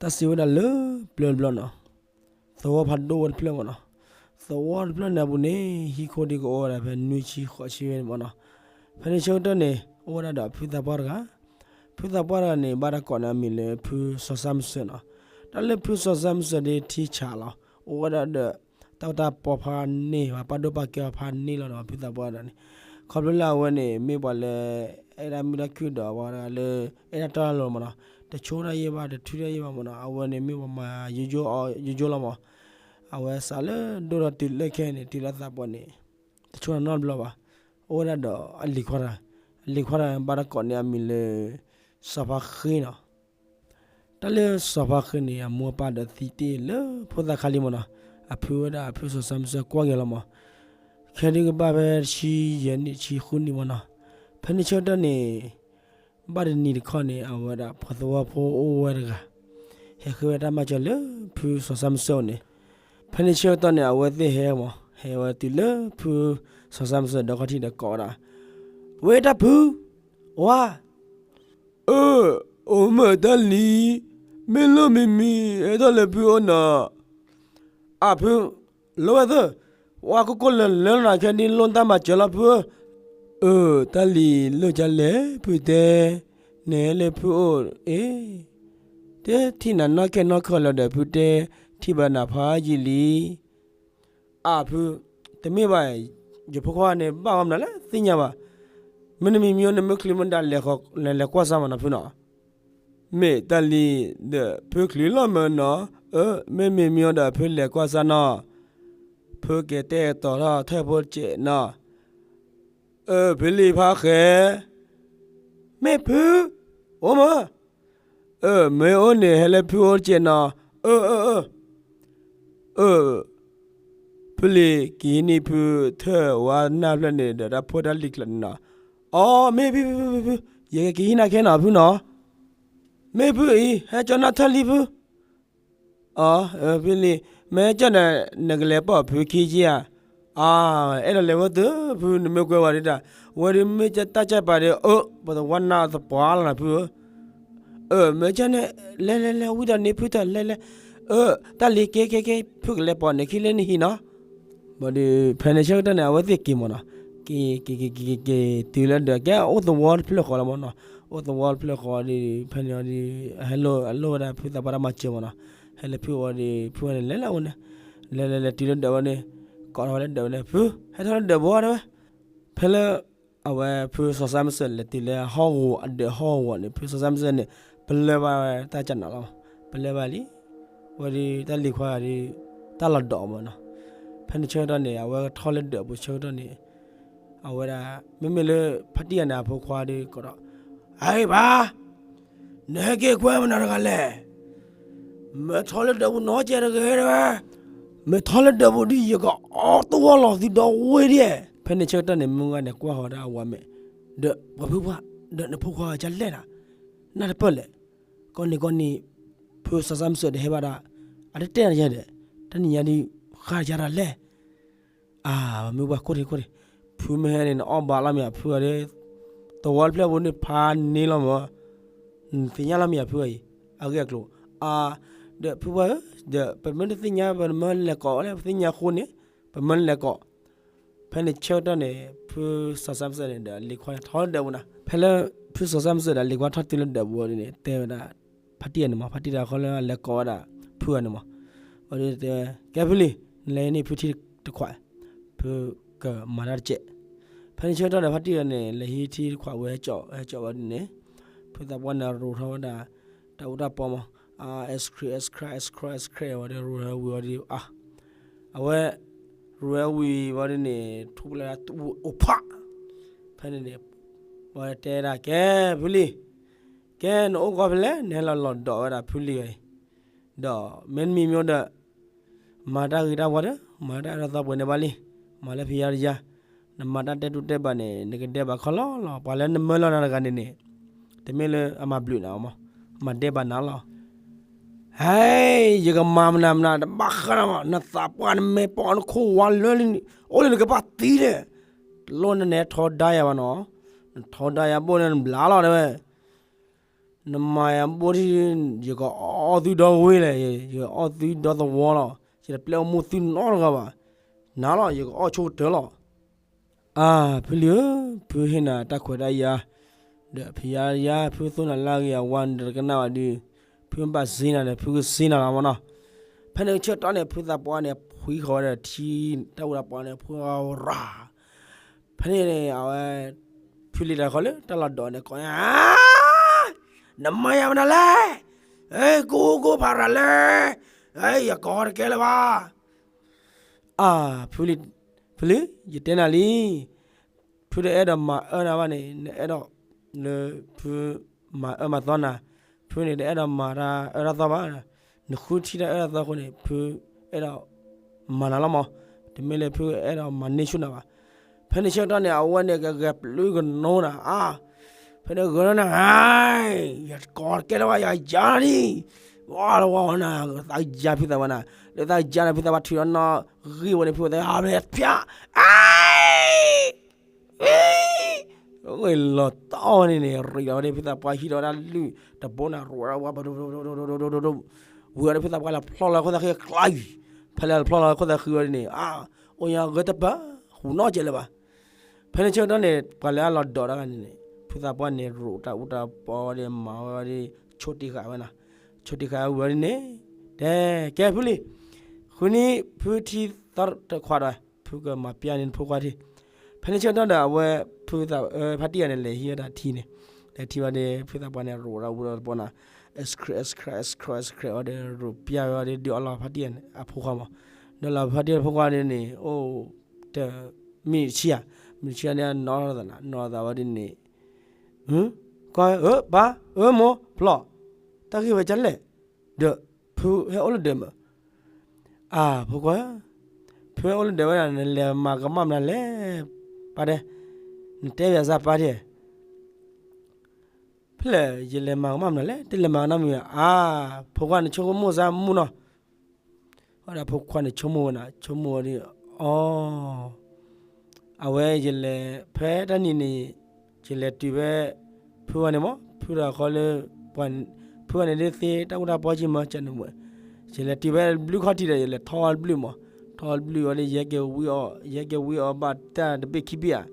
တၢ်စံးဝဲဒၣ်လၢပျၢၤတဘျီနီၤ, သဝီဖးဒိၣ်ဝဲတဖျၢၣ်မ့ၢ်နီၤ, သဝီတဖျၢၣ်န့ၣ်အပူၤန့ၣ် ဟံၣ်ခိၣ်ဒံးကအိၣ်ဝဲဒၣ်ဖဲနွံဆံဃိးဆံဝဲန့ၣ်မ့ၢ်နီၤ, ဖဲန့ၣ်ဆၢကတီၢ်န့ၣ် အိၣ်ဝဲဒၣ်ဒီးဖုသးပှၢ်တဂၤ, ဖုသးပှၢ်တဂၤန့ၣ် ဘၣ်တၢ်ကိးန့ၢ်အမံၤလၢဖုစီၤစၢ်မုၢ်စၢၤနီၤ, တၢ်လၢဖုစီၤစၢ်မုၢ်စၢၤဒ်ထံဆးလီၤ, အိၣ်ဝဲဒၣ်ဒီး တၢ်အိၣ်တၢ်ပီဖးန့ၢ်ဘၣ် ပာ်ဒိၣ်ပာ်ကဲအီၤဖးန့ၢ်လီၤဒီးဖုသးပှၢ်တဂၤန့ၣ်, ခီဖျိလၢအဝဲန့ၣ် မ့ၢ်ပှၤလၢ အဲၣ်တၢ်မုာ်တၢ်ခုၣ်ဒီးပှၤတဂၤလၢ အဲၣ်တၢ်တီတၢ်လိၤမ့ၢ်နီၤ, တဆိတၢ်ယံာ်ဘၣ် တထုးတၢ်ယံာ်ဘၣ်မ့ၢ်နီၤ, အဝဲန့ၣ်မ့ၢ်ပှၤမၤယိယိအီၤယိယိလီၤမ့ၢ်, အဝဲစးလၢဒိၣ်ထီၣ်တုၤလၢခဲအံၤန့ၣ် တုၤလၢသးပှၢ်န့ၣ် တဆိတၢ်နီတဘျီဘၣ်, အိၣ်ဝဲဒၣ်ဒီးအလံၤခွါတဂၤ, အလံၤခွါတဂၤဘၣ်တၢ်ကိးန့ၢ်အမံၤလၢ စီၤဖါဃ့နီၤ, တၢ်လၢစီၤဖါဃ့န့ၣ် အမိၢ်အပၢ်ဒီးသံတ့ၢ်လၢဖိသၣ်ခါလံမ့ၢ်နီၤ, အဖုဝဲဒၣ်ဖုစီၤစၢ်မုၢ်စၢၤကွၢ်က့ၤလီၤမ့ၢ်, ခဲဒုးကဘၣ်ဖဲတဆံယဲၢ်နံၣ်တဆံဃုနံၣ်မ့ၢ်နီၤ, ဖဲန့ၣ်ဆၢကတီၢ်န့ၣ် ဘၣ်တနံၤတခီန့ၣ် အဝဲဒၣ်ပှၤသဝီဖိအိၣ်ဝဲတဂၤ ဟဲဃ့ဝဲတၢ်မၤစၢၤလၢဖုစီၤစၢ်မုၢ်စၢၤအအိၣ်န့ၣ်, ဖဲန့ၣ်ဆၢကတီၢ်န့ၣ် အဝဲသ့ၣ်ဟဲမ့ၢ် ဟဲဝဲတုၤလၢဖုစီၤစၢ်မုၢ်စၢၤဒီးခီၣ်ထံးဒီးကိးဝဲဒၣ်, ဝဲတၢ်ဖု, ဝါ အၢ, အိၣ်မ့ၢ်တၢ်လံၤ, မ့ၢ်လိၣ်မံၤမံၤ ဟဲထီၣ်လၢဖုအိၣ်နီၤ, အဖု, လိၣ်ဝဲသၢ, ဝါကိၢ်ကိၢ်လၢၤလၢၤနၤ ခဲဒ်လိၣ်တၢ်မၤစၢၤလီၤဖုဧၢ, အၢ, တၢ်လံၤလိၣ်ကလဲၣ်ဖုတဲ, နဟဲလၢဖုအိၣ်အ့ၣ်, တထံၣ်နၤနီၢ်ခဲနီၢ်ခီလၢၤဒီးဖုတဲ, ထံၣ်ဘၣ်နၤဖးယံာ်လံ အဖု, တမ့ၢ်ဘၣ်, ယဖိခွါန့ၣ် ဘၣ်ဝဲမနုၤလဲၣ်သ့ၣ်ညါဘၣ်, မ့ၢ်နမံၤမံၤနမ့ၢ်ချုးမ့ၢ်ဒၣ်လဲၤလဲၤကွၢ်စၢ်မးနီၤဖုနီၤ, မ့ၢ်တၢ်လံၤဒီးဖုချုးလီၤမးနီၤ, အၢ မ့မ့ၢ်မံၤဒီးဖုလဲၤကွၢ်စၢ်နီၤ, ဖုက့ၤတဲတီၤထီၣ်ထၢၣ်ဖိတစဲးနီၤ, အၢ ဖုလံၤဖါဃဲ မ့ၢ်ဖု, အိၣ်မး, အၢ မ့ၢ်အိၣ်န့ၣ် ဟဲလၢဖုအိၣ်တစဲးနီၤ, အၢ အၢ အၢ အၢ, ဖုလံၤက့ၤဟံးန့ၢ်ဖုထၢၣ်ဝါနၢ်ဖျၢၣ်န့ၣ်ဒီးတၢ်ဖိတၢ်လံၤချၢးန့ၣ်နီၤ, အီ မ့ၢ်ဖု ဖု ဖု ဖု, ယကက့ၤဟံးနၤခဲနီၤဖုနီၤ, မ့ၢ်ဖုအံၤ ဟဲကၠီနၢ်ထၢၣ်လံဖု အၢ ဖုလံၤ မ့ၢ်ကၠီဒီး နကလဲၤပိာ်ဖုခံဆံဧါ, အၢ အဲၣ်ဒိးလဲၤဝဲတဖု နမ့ၢ်ကွဲဝဲဒၣ်, ဝဲဒၣ်မ့ၢ်တၢ်ကၢ်ပာ်ဒီး အၢ ပှၤသဝီနၢ်သပှၢ်လီၤနၤဖုဧၢ, အၢ မ့ၢ်ကၠီန့ၣ် လဲၤလဲၤလဲၤ ဝံသးစူၤန့ၣ်ဖုတၢ်လဲၤလဲၤ, အၢ တၢ်လံၤက့ၤက့ၤက့ၤ ဖုကလဲၤပိာ်န့ၣ်ခံလၢနဟံၣ်နီၤ, ဘၣ်ဒီး ဖဲန့ၣ်ဆၢကတီၢ်န့ၣ် အဝဲသ့ၣ်က့ၤမးနီၤ, က့ၤက့ၤက့ၤက့ၤက့ၤတုၤလၢဒီး ကဲအိၣ်သဝီတဖျၢၣ်ဃီလီၤမးနီၤ, အိၣ်သဝီတဖျၢၣ်ဃီဒီး ဖဲန့ၣ်အီၤဒီး အဟဲလိၣ်အလိၣ်ဝဲဒၣ်ဖုသးပှၢ်တၢ်မၤစၢၤမးနီၤ, ဟဲလၢဖုအီၤဒီး ဖုဝဲန့ၣ်လဲၤလၢအဝဲန့ၣ်, လဲၤလဲၤလဲၤတုၤလၢဒီးဝဲန့ၣ်, ကိးထီၣ်ဝဲလၢဒီးဝဲန့ၣ် ဖု ဟဲထီၣ်လၢဒီးဘိတဲဝဲ, ဖဲလၢ အဝဲဖုစီၤစၢ်မုၢ်စၢၤလဲၤတုၤလၢဟီၣ်ကဝီၤအဒၢးဟီၣ်ကဝီၤန့ၣ် ဖုစီၤစၢ်မုၢ်စၢၤန့ၣ် ပလၢၢ်ဘၣ်ဝဲတၢ်ကၢ်နးလီၤ, ပလၢၢ်ဘၣ်လံ, ဝဲဒီးတၢ်လံၤခွါဒီး တၢ်လီၤဒိးမးနီၤ, ဖဲန့ၣ်ဆၢကတီၢ်န့ၣ် အဝဲထီၣ်လၢဒီးပူၤဆၢကတီၢ်န့ၣ်, အဝဲဒၣ် မ့မ့ၢ်လၢ ဖါတံၢ်ဂၤန့ၣ် အဖိခွါဒီးကိးဒီး, ဟဲဘၣ် နဟဲက့ၤကွဲမနုၤတဂၤလဲၣ်, မ့ၢ်ထီၣ်လၢဒီးပူၤနီၢ်ကဲတဂ့ၤတဲဝဲ, မ့ၢ်ထီၣ်လၢဒီးပူၤဒီး ယကအီၣ်သဝီလီၤသုဒီးဝ့ၢ်ဒံး, ဖဲန့ၣ်ဆၢကတီၢ်န့ၣ် မုၢ်ဂၤန့ၣ်ကွၢ်ဃီၤဒၣ်အဝၤမဲာ်, ဒီးပှၤဖုပှၢ်, ဒီးနဖိခွါဂၤကလဲၣ်ဒၣ်, နၢ်တပၢၢ်လဲၣ်, ကီန့ၣ်ကီန့ၣ်, ဖုစီၤစၢ်မုၢ်စၢၤဒီးဟဲဘၣ်ဒၣ်, အတတဲတယၤဒီး, တနံၤညါဒီး, ဃါတယၤတၢ်လဲၣ် အၢ မုၢ်ပှၢ်ခိၣ်ထံးခိၣ်ထံး, ဖုမ့ၢ်ဟဲန့ၣ် နအီၣ်ဘၣ်လီၤမ့ၢ်အဖုအီၤဒီး, သဝီတဖျၢၣ်ပူၤန့ၣ်ဖးန့ၢ်လီၤမး, နသ့ၣ်ညါလီၤမ့ၢ်အဖုအံၤ, အဂ့ၢ်အကျိၤ, အၢ, ဒီးဖုပှၢ်ဧၢ, ဒီးပမ့ၢ်တသ့ၣ်ညါ ပမ့ၢ်လဲၤကိးဝဲလဲၣ် ပသ့ၣ်ညါအဃိန့ၣ်, ပမ့ၢ်လဲၤကိး ဖဲန့ၣ်ဆၢကတီၢ်န့ၣ် ဖုစီၤစၢ်မုၢ်စၢၤန့ၣ်ဒီးလံၤခွါထီၣ်လၢဒီးပူၤနီၤ, ဖဲလၢ ဖုစီၤစၢ်မုၢ်စၢၤဒီးလံၤခွါထီၣ်တုၤလၢဒီးပူၤန့ၣ် တဲဝဲဒၣ် ဖါတံၢ်ဂၤန့ၣ်မး ဖါတံၢ်ဂၤဃီလၢလဲၤကိးဝဲဒၣ် ဖုဂၤန့ၣ်မး, ဝဲဒီးတဲဝဲ ကဲဖုလံၤ နလဲၤဟံးန့ၢ်ဖုထံတခွး, ဖုကမၤတၢ်တကဲး, ဖဲန့ၣ်ဆၢကတီၢ်ဒီးဖါတံၢ်ဂၤန့ၣ် လဲၤဟံးထံတခွးဝဲဟဲကၠီ ဟဲကၠီဝဲဒ်န့ၣ်, ဖုသးပှၢ်န့ၣ်ရိးထီၣ်ဝဲဒၣ် တၢ်အူတၢ်ပီမး, အ ice cream ice cream ice cream ice cream ဝဲဒီးရိးဝဲဝံၤဝဲဒီး အ အဝဲ ရိးဝဲဝံၤဝဲဒ်န့ၣ် ထူၣ်ဖျဲးဒၣ်တၢ်အူအိၣ်ဖး, ဖဲန့ၣ်န့ၣ် ဝဲတဲဒၣ် ကဲ ဖုလံၤ, ကဲ နအိၣ်ဂီၢ်ဖဲလဲၣ် နဟဲလီၤလီၤဒီးဝဲဒၣ်ဖုလံၤအံၤ, ဒီးမ့တမံၤမ့ၢ်ဒီး မၤတၢ်ဂ့ၤတၢ်ဝါဒီး မၤတၢ်အဲၣ်ဒိးသီပှဲၤန့ၣ်ဘၣ်လံ, မၤလၢဖံးယါတယါ, နမၤတၢ်တဲတူၢ်တဲဘၣ်န့ၣ် နကဒဲးဘၣ်ခီလီၤလီၤ, ပှၤလၢနမၢလီၤနၤတဂၤန့ၣ်န့ၣ် တမ့ၢ်လၢအမၤဘျုးနၤမး, မၤဒဲးဘၣ်နၤလီၤ. ဟဲ, ယကမၤမနုၤမနုၤ တဘၣ်ဃးဒီးမး, နသးပှၢ်နမဲာ်ပီၢ်နခိၣ်ဝါလၢာ်လံ, အိၣ်လၢနကပၢ်သံဒီး, တလိၣ်နနဲထီဒါယၤဘၣ်နီၤ, နထီဒါယၤဘိၣ်န့ၣ်နဘျါလီၤတဲဝဲ, နမၤယၤဘိၣ်ဒ်ယကအီၣ် ယကအီၣ်သုဒီဝ့ၢ်လဲၣ်, ယကအီၣ်သုဒီသဝီလီၤ, ယတပျဲအိၣ်မူသုနီတဂၤဘၣ်, နၤလီၤ ယကအီၣ်ဆိကတၢၢ်လီၤ. အၢ ဖုလံၤဧၢ, ဖုဟ့ၣ်နၤတၢ်ခွဲးတၢ်ယာ်, ဒီးဖုယါယါ ဖုသိၣ်နၤလၢအဂ့ၤအဝါ နတကနၣ်ဘၣ်ဒီး, ဖုဘၣ်စ့နၤဒီး ဖုကစ့နၤလီၤမနီၤ. ဖဲန့ၣ်ဆၢကတီၢ်န့ၣ် ဖုသးပှၢ်န့ၣ် ဖှံဃီၤဝဲဒီးထံတၢ်အူတၢ်ပီန့ၣ် ဖှံရၤ, ဖဲန့ၣ်န့ၣ် အဝဲ ဖုလံၤတခီလၢတၢ်လီၢ်ဒိးန့ၣ် ကိးညါ, နမၤယၤမနုၤလဲၣ်, ကိးကိးဖးရၤလဲၣ်, ယကိးတကဲလၢၤဘၣ်. အၢ ဖုလံၤ, ဖုလံၤ ယတဲနၤလံ, ဖုတအဲၣ်ဒိးမၤအၢနၤဘၣ်န့ၣ် နအဲၣ်ဒိးလၢဖုမၤအၢမၤသီနၤ, ဖုန့ၣ်တအဲၣ်ဒိးမၤတၢ်အၢတၢ်သီဘၣ်, နဃုထံၣ်တၢ်အၢတၢ်သီအဃိန့ၣ် ဖုအဲၣ်ဒိးမၤနၤလီၤမး, တမ့ၢ်လၢဖုအဲၣ်ဒိးမၤန့ၢ်ဆူၣ်နၤဘၣ်. ဖဲန့ၣ်ဆၢကတီၢ်န့ၣ် အဝဲန့ၣ်ကဂဲၤပျုၢ်ကနိနၤ, အၢ ဖဲန့ၣ်ဂဲၤနၤ, ယကိးတကဲလၢၤဘၣ် ယယါနၤလံ, ဝါဝါဝါနၤ သးယါဖုသးပှၢ်နၤ, လၢသးယါနၤ ဖုသးပှၢ်ထုးဒီးနီၣ်ဂံၢ်ဝဲန့ၣ် ဖုသးပှၢ်ဖျါ, အ လီၤတီၢ်ဝဲန့ၣ်န့ၣ် ရံးလီၤဝဲဒၣ် ဖုသးပှၢ်ဟံးဒီးဝဲဒၣ်လုၢ်တဘိနၤ, ရူးဝဲဒၣ်ဝါ, ဝံၤဝဲဒၣ် ဖုသးပှၢ်လၢဖျီလီၤခိၣ်သးဃံအကျါအံၤ, ဖဲလၢဖျီလီၤခိၣ်သးဃံဝဲဒၣ်န့ၣ် အၢ အိၣ်ညါဂဲၤတပၤ ဟူးနီၣ်ကဲးလၢၤဘၣ်. ဖဲန့ၣ်ဆၢကတီၢ်န့ၣ် ပှၤလၢအလီၤဒိးတၢ်ဂၤန့ၣ်န့ၣ် ဖုသးပှၢ်န့ၣ် ရူးတၢ်အူတၢ်ပီဝဲဒၣ် မၤဝဲဒၣ် ဆိတံၢ်ဃာ်ဝဲနၤ, ဆိတံၢ်ဃာ်ဝဲဒၣ်န့ၣ် တဲ ကဲဖုလံၤ, ဃုနံၤဖုထံသီတခွးဒီး ဖုကမၤပျၢ်န့ၢ်နဖိခွါထံ. ဖဲန့ၣ်ဆၢကတီၢ်ဒီး အဝဲ ဖုသးအၢဖါတံၢ်ဂၤန့ၣ် လဲၤဟံးဝဲဒၣ်ထံန့ၣ်, လဲၤထံဝဲဒၣ် ဖုသးပှၢ်န့ၣ် ရူးတၢ်အူတၢ်ပီနၤ, အ့ဆှဲး အ့ဆှဲး အ့ဆှဲး အ့ဆှဲးဝဲဒၣ် ရူးပျၢ်ဝဲဒၣ် ဒုးအီလီၤဖါတံၢ်ဂၤန့ၣ် အဖိခွါမး, ဒီးလၢဖါတံၢ်ဂၤဖိခွါန့ၣ်န့ၣ် အိၣ် တမ့ၢ်တဆံဧါ, မ့ၢ်တဆံဧါန့ၣ် အနီၢ်သးနၤ နီၢ်သးဝဲဒၣ်န့ၣ် ကွၢ်ဧၢ ပၢ်ဧၢ မိၢ်ဖျီၣ်, တၢ်ဂ့ၢ်ဝဲဒ်လဲၣ်, ဒီးဖုဟဲအိၣ်လၢဒၢးမး, အၢ ဖိခွါ, ဖုဟဲအိၣ်လၢဒၢးဝဲဒၣ် နလဲၤမၤကမၣ်မနုၤလဲၣ်, ပၢ်တဲ, နတဲဘၣ်စၢ်ပၢ်တဲ ဖဲလဲၣ် ယလဲၤမၤကမၣ်မနုၤလဲၣ်, တလဲၤမၤကမၣ်မနုၤလဲၣ်, အၢ ဖိခွါန့ၣ်ဆိကမိၣ်စၢ်မုၢ်နီၤ, ဝဲဒၣ်ဖိခွါန့ၣ်ဆိကမိၣ်ဝဲနၤ ဆိကမိၣ်ဝဲဒၣ် အီ အဝဲယလဲၤ ဖဲတနံၤန့ၣ် ယလဲၤတုၤဖဲ ဖုဂၤန့ၣ်မး ဖုတခီလၢ ဖုဂၤန့ၣ်ဒ်သ့ တၢ်အူတၢ်ပီက့မး ကန့ၣ်ဝဲ ယလဲၤတုၤဖဲဘျုးခီၣ်ထံးဒီး ယလဲၤထီၣ်ဘျုးမး ထီၣ်ဘျုးအီၤဒီး ယဟဲက့ၤဝံအီၤ ယဟဲက့ၤဝံအီၤဘၣ်တၢ်တဘ့ၣ်ခံဘ့ၣ်ဧါ,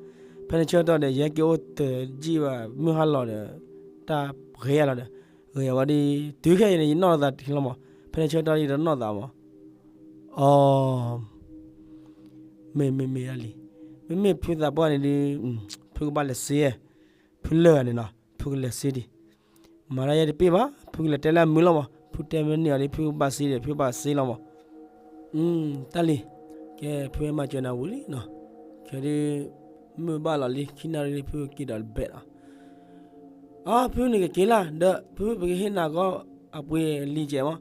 ဖဲန့ၣ်ဆၢကတီၢ်ဒီး ယဟဲက့ၤအိၣ်တယံာ်ဘၣ် မုၢ်ဟါလီၤဒီး တၢ်ဂဲၤယၤလီၤဒီး ဂဲၤယၤဝဲဒီး တုၤခဲအံၤန့ၣ် ယနီၢ်သးတချီမး, ဖဲန့ၣ်ဆၢကတီၢ်ယတနီၢ်သးမး, အီ မ့မ့ၢ်မ့ၢ်လံ, မ့မ့ၢ်ဖုသးပှၢ်န့ၣ်ဒီး ဖုကဘၣ်လဲၤစ့, ဖုလၢာ်ဂၤန့ၣ်နီၤ ဖုကလဲၤစ့ဒံး, မၤတၢ်ယဲတပ့ၢ်ဘၣ် ဖုကလဲၤတဲလၢအမုာ်လီၤမး ဖုတဲမ့ၢ်န့ၢ်အီၤဒီး ဖုကဘၣ်စ့ဒီး ဖုကဘၣ်စ့လီၤမး, တၢ်လံ, ကဲ ဖုမၤစၢၤနၤဝံၤလံနီၤ, ခဲဒုး မုၢ်ဘၣ်လီၤလံ ခံနၣ်ရံၣ်လံဖုက့ၤဒီးတဘဲးလီၤ အါ ဖုန့ၣ်ကက့ၤလၢ် ဒီးဖုပကဟ့ၣ်နၤကီၢ်အပှ့ၤလံာ်ကဲးမး,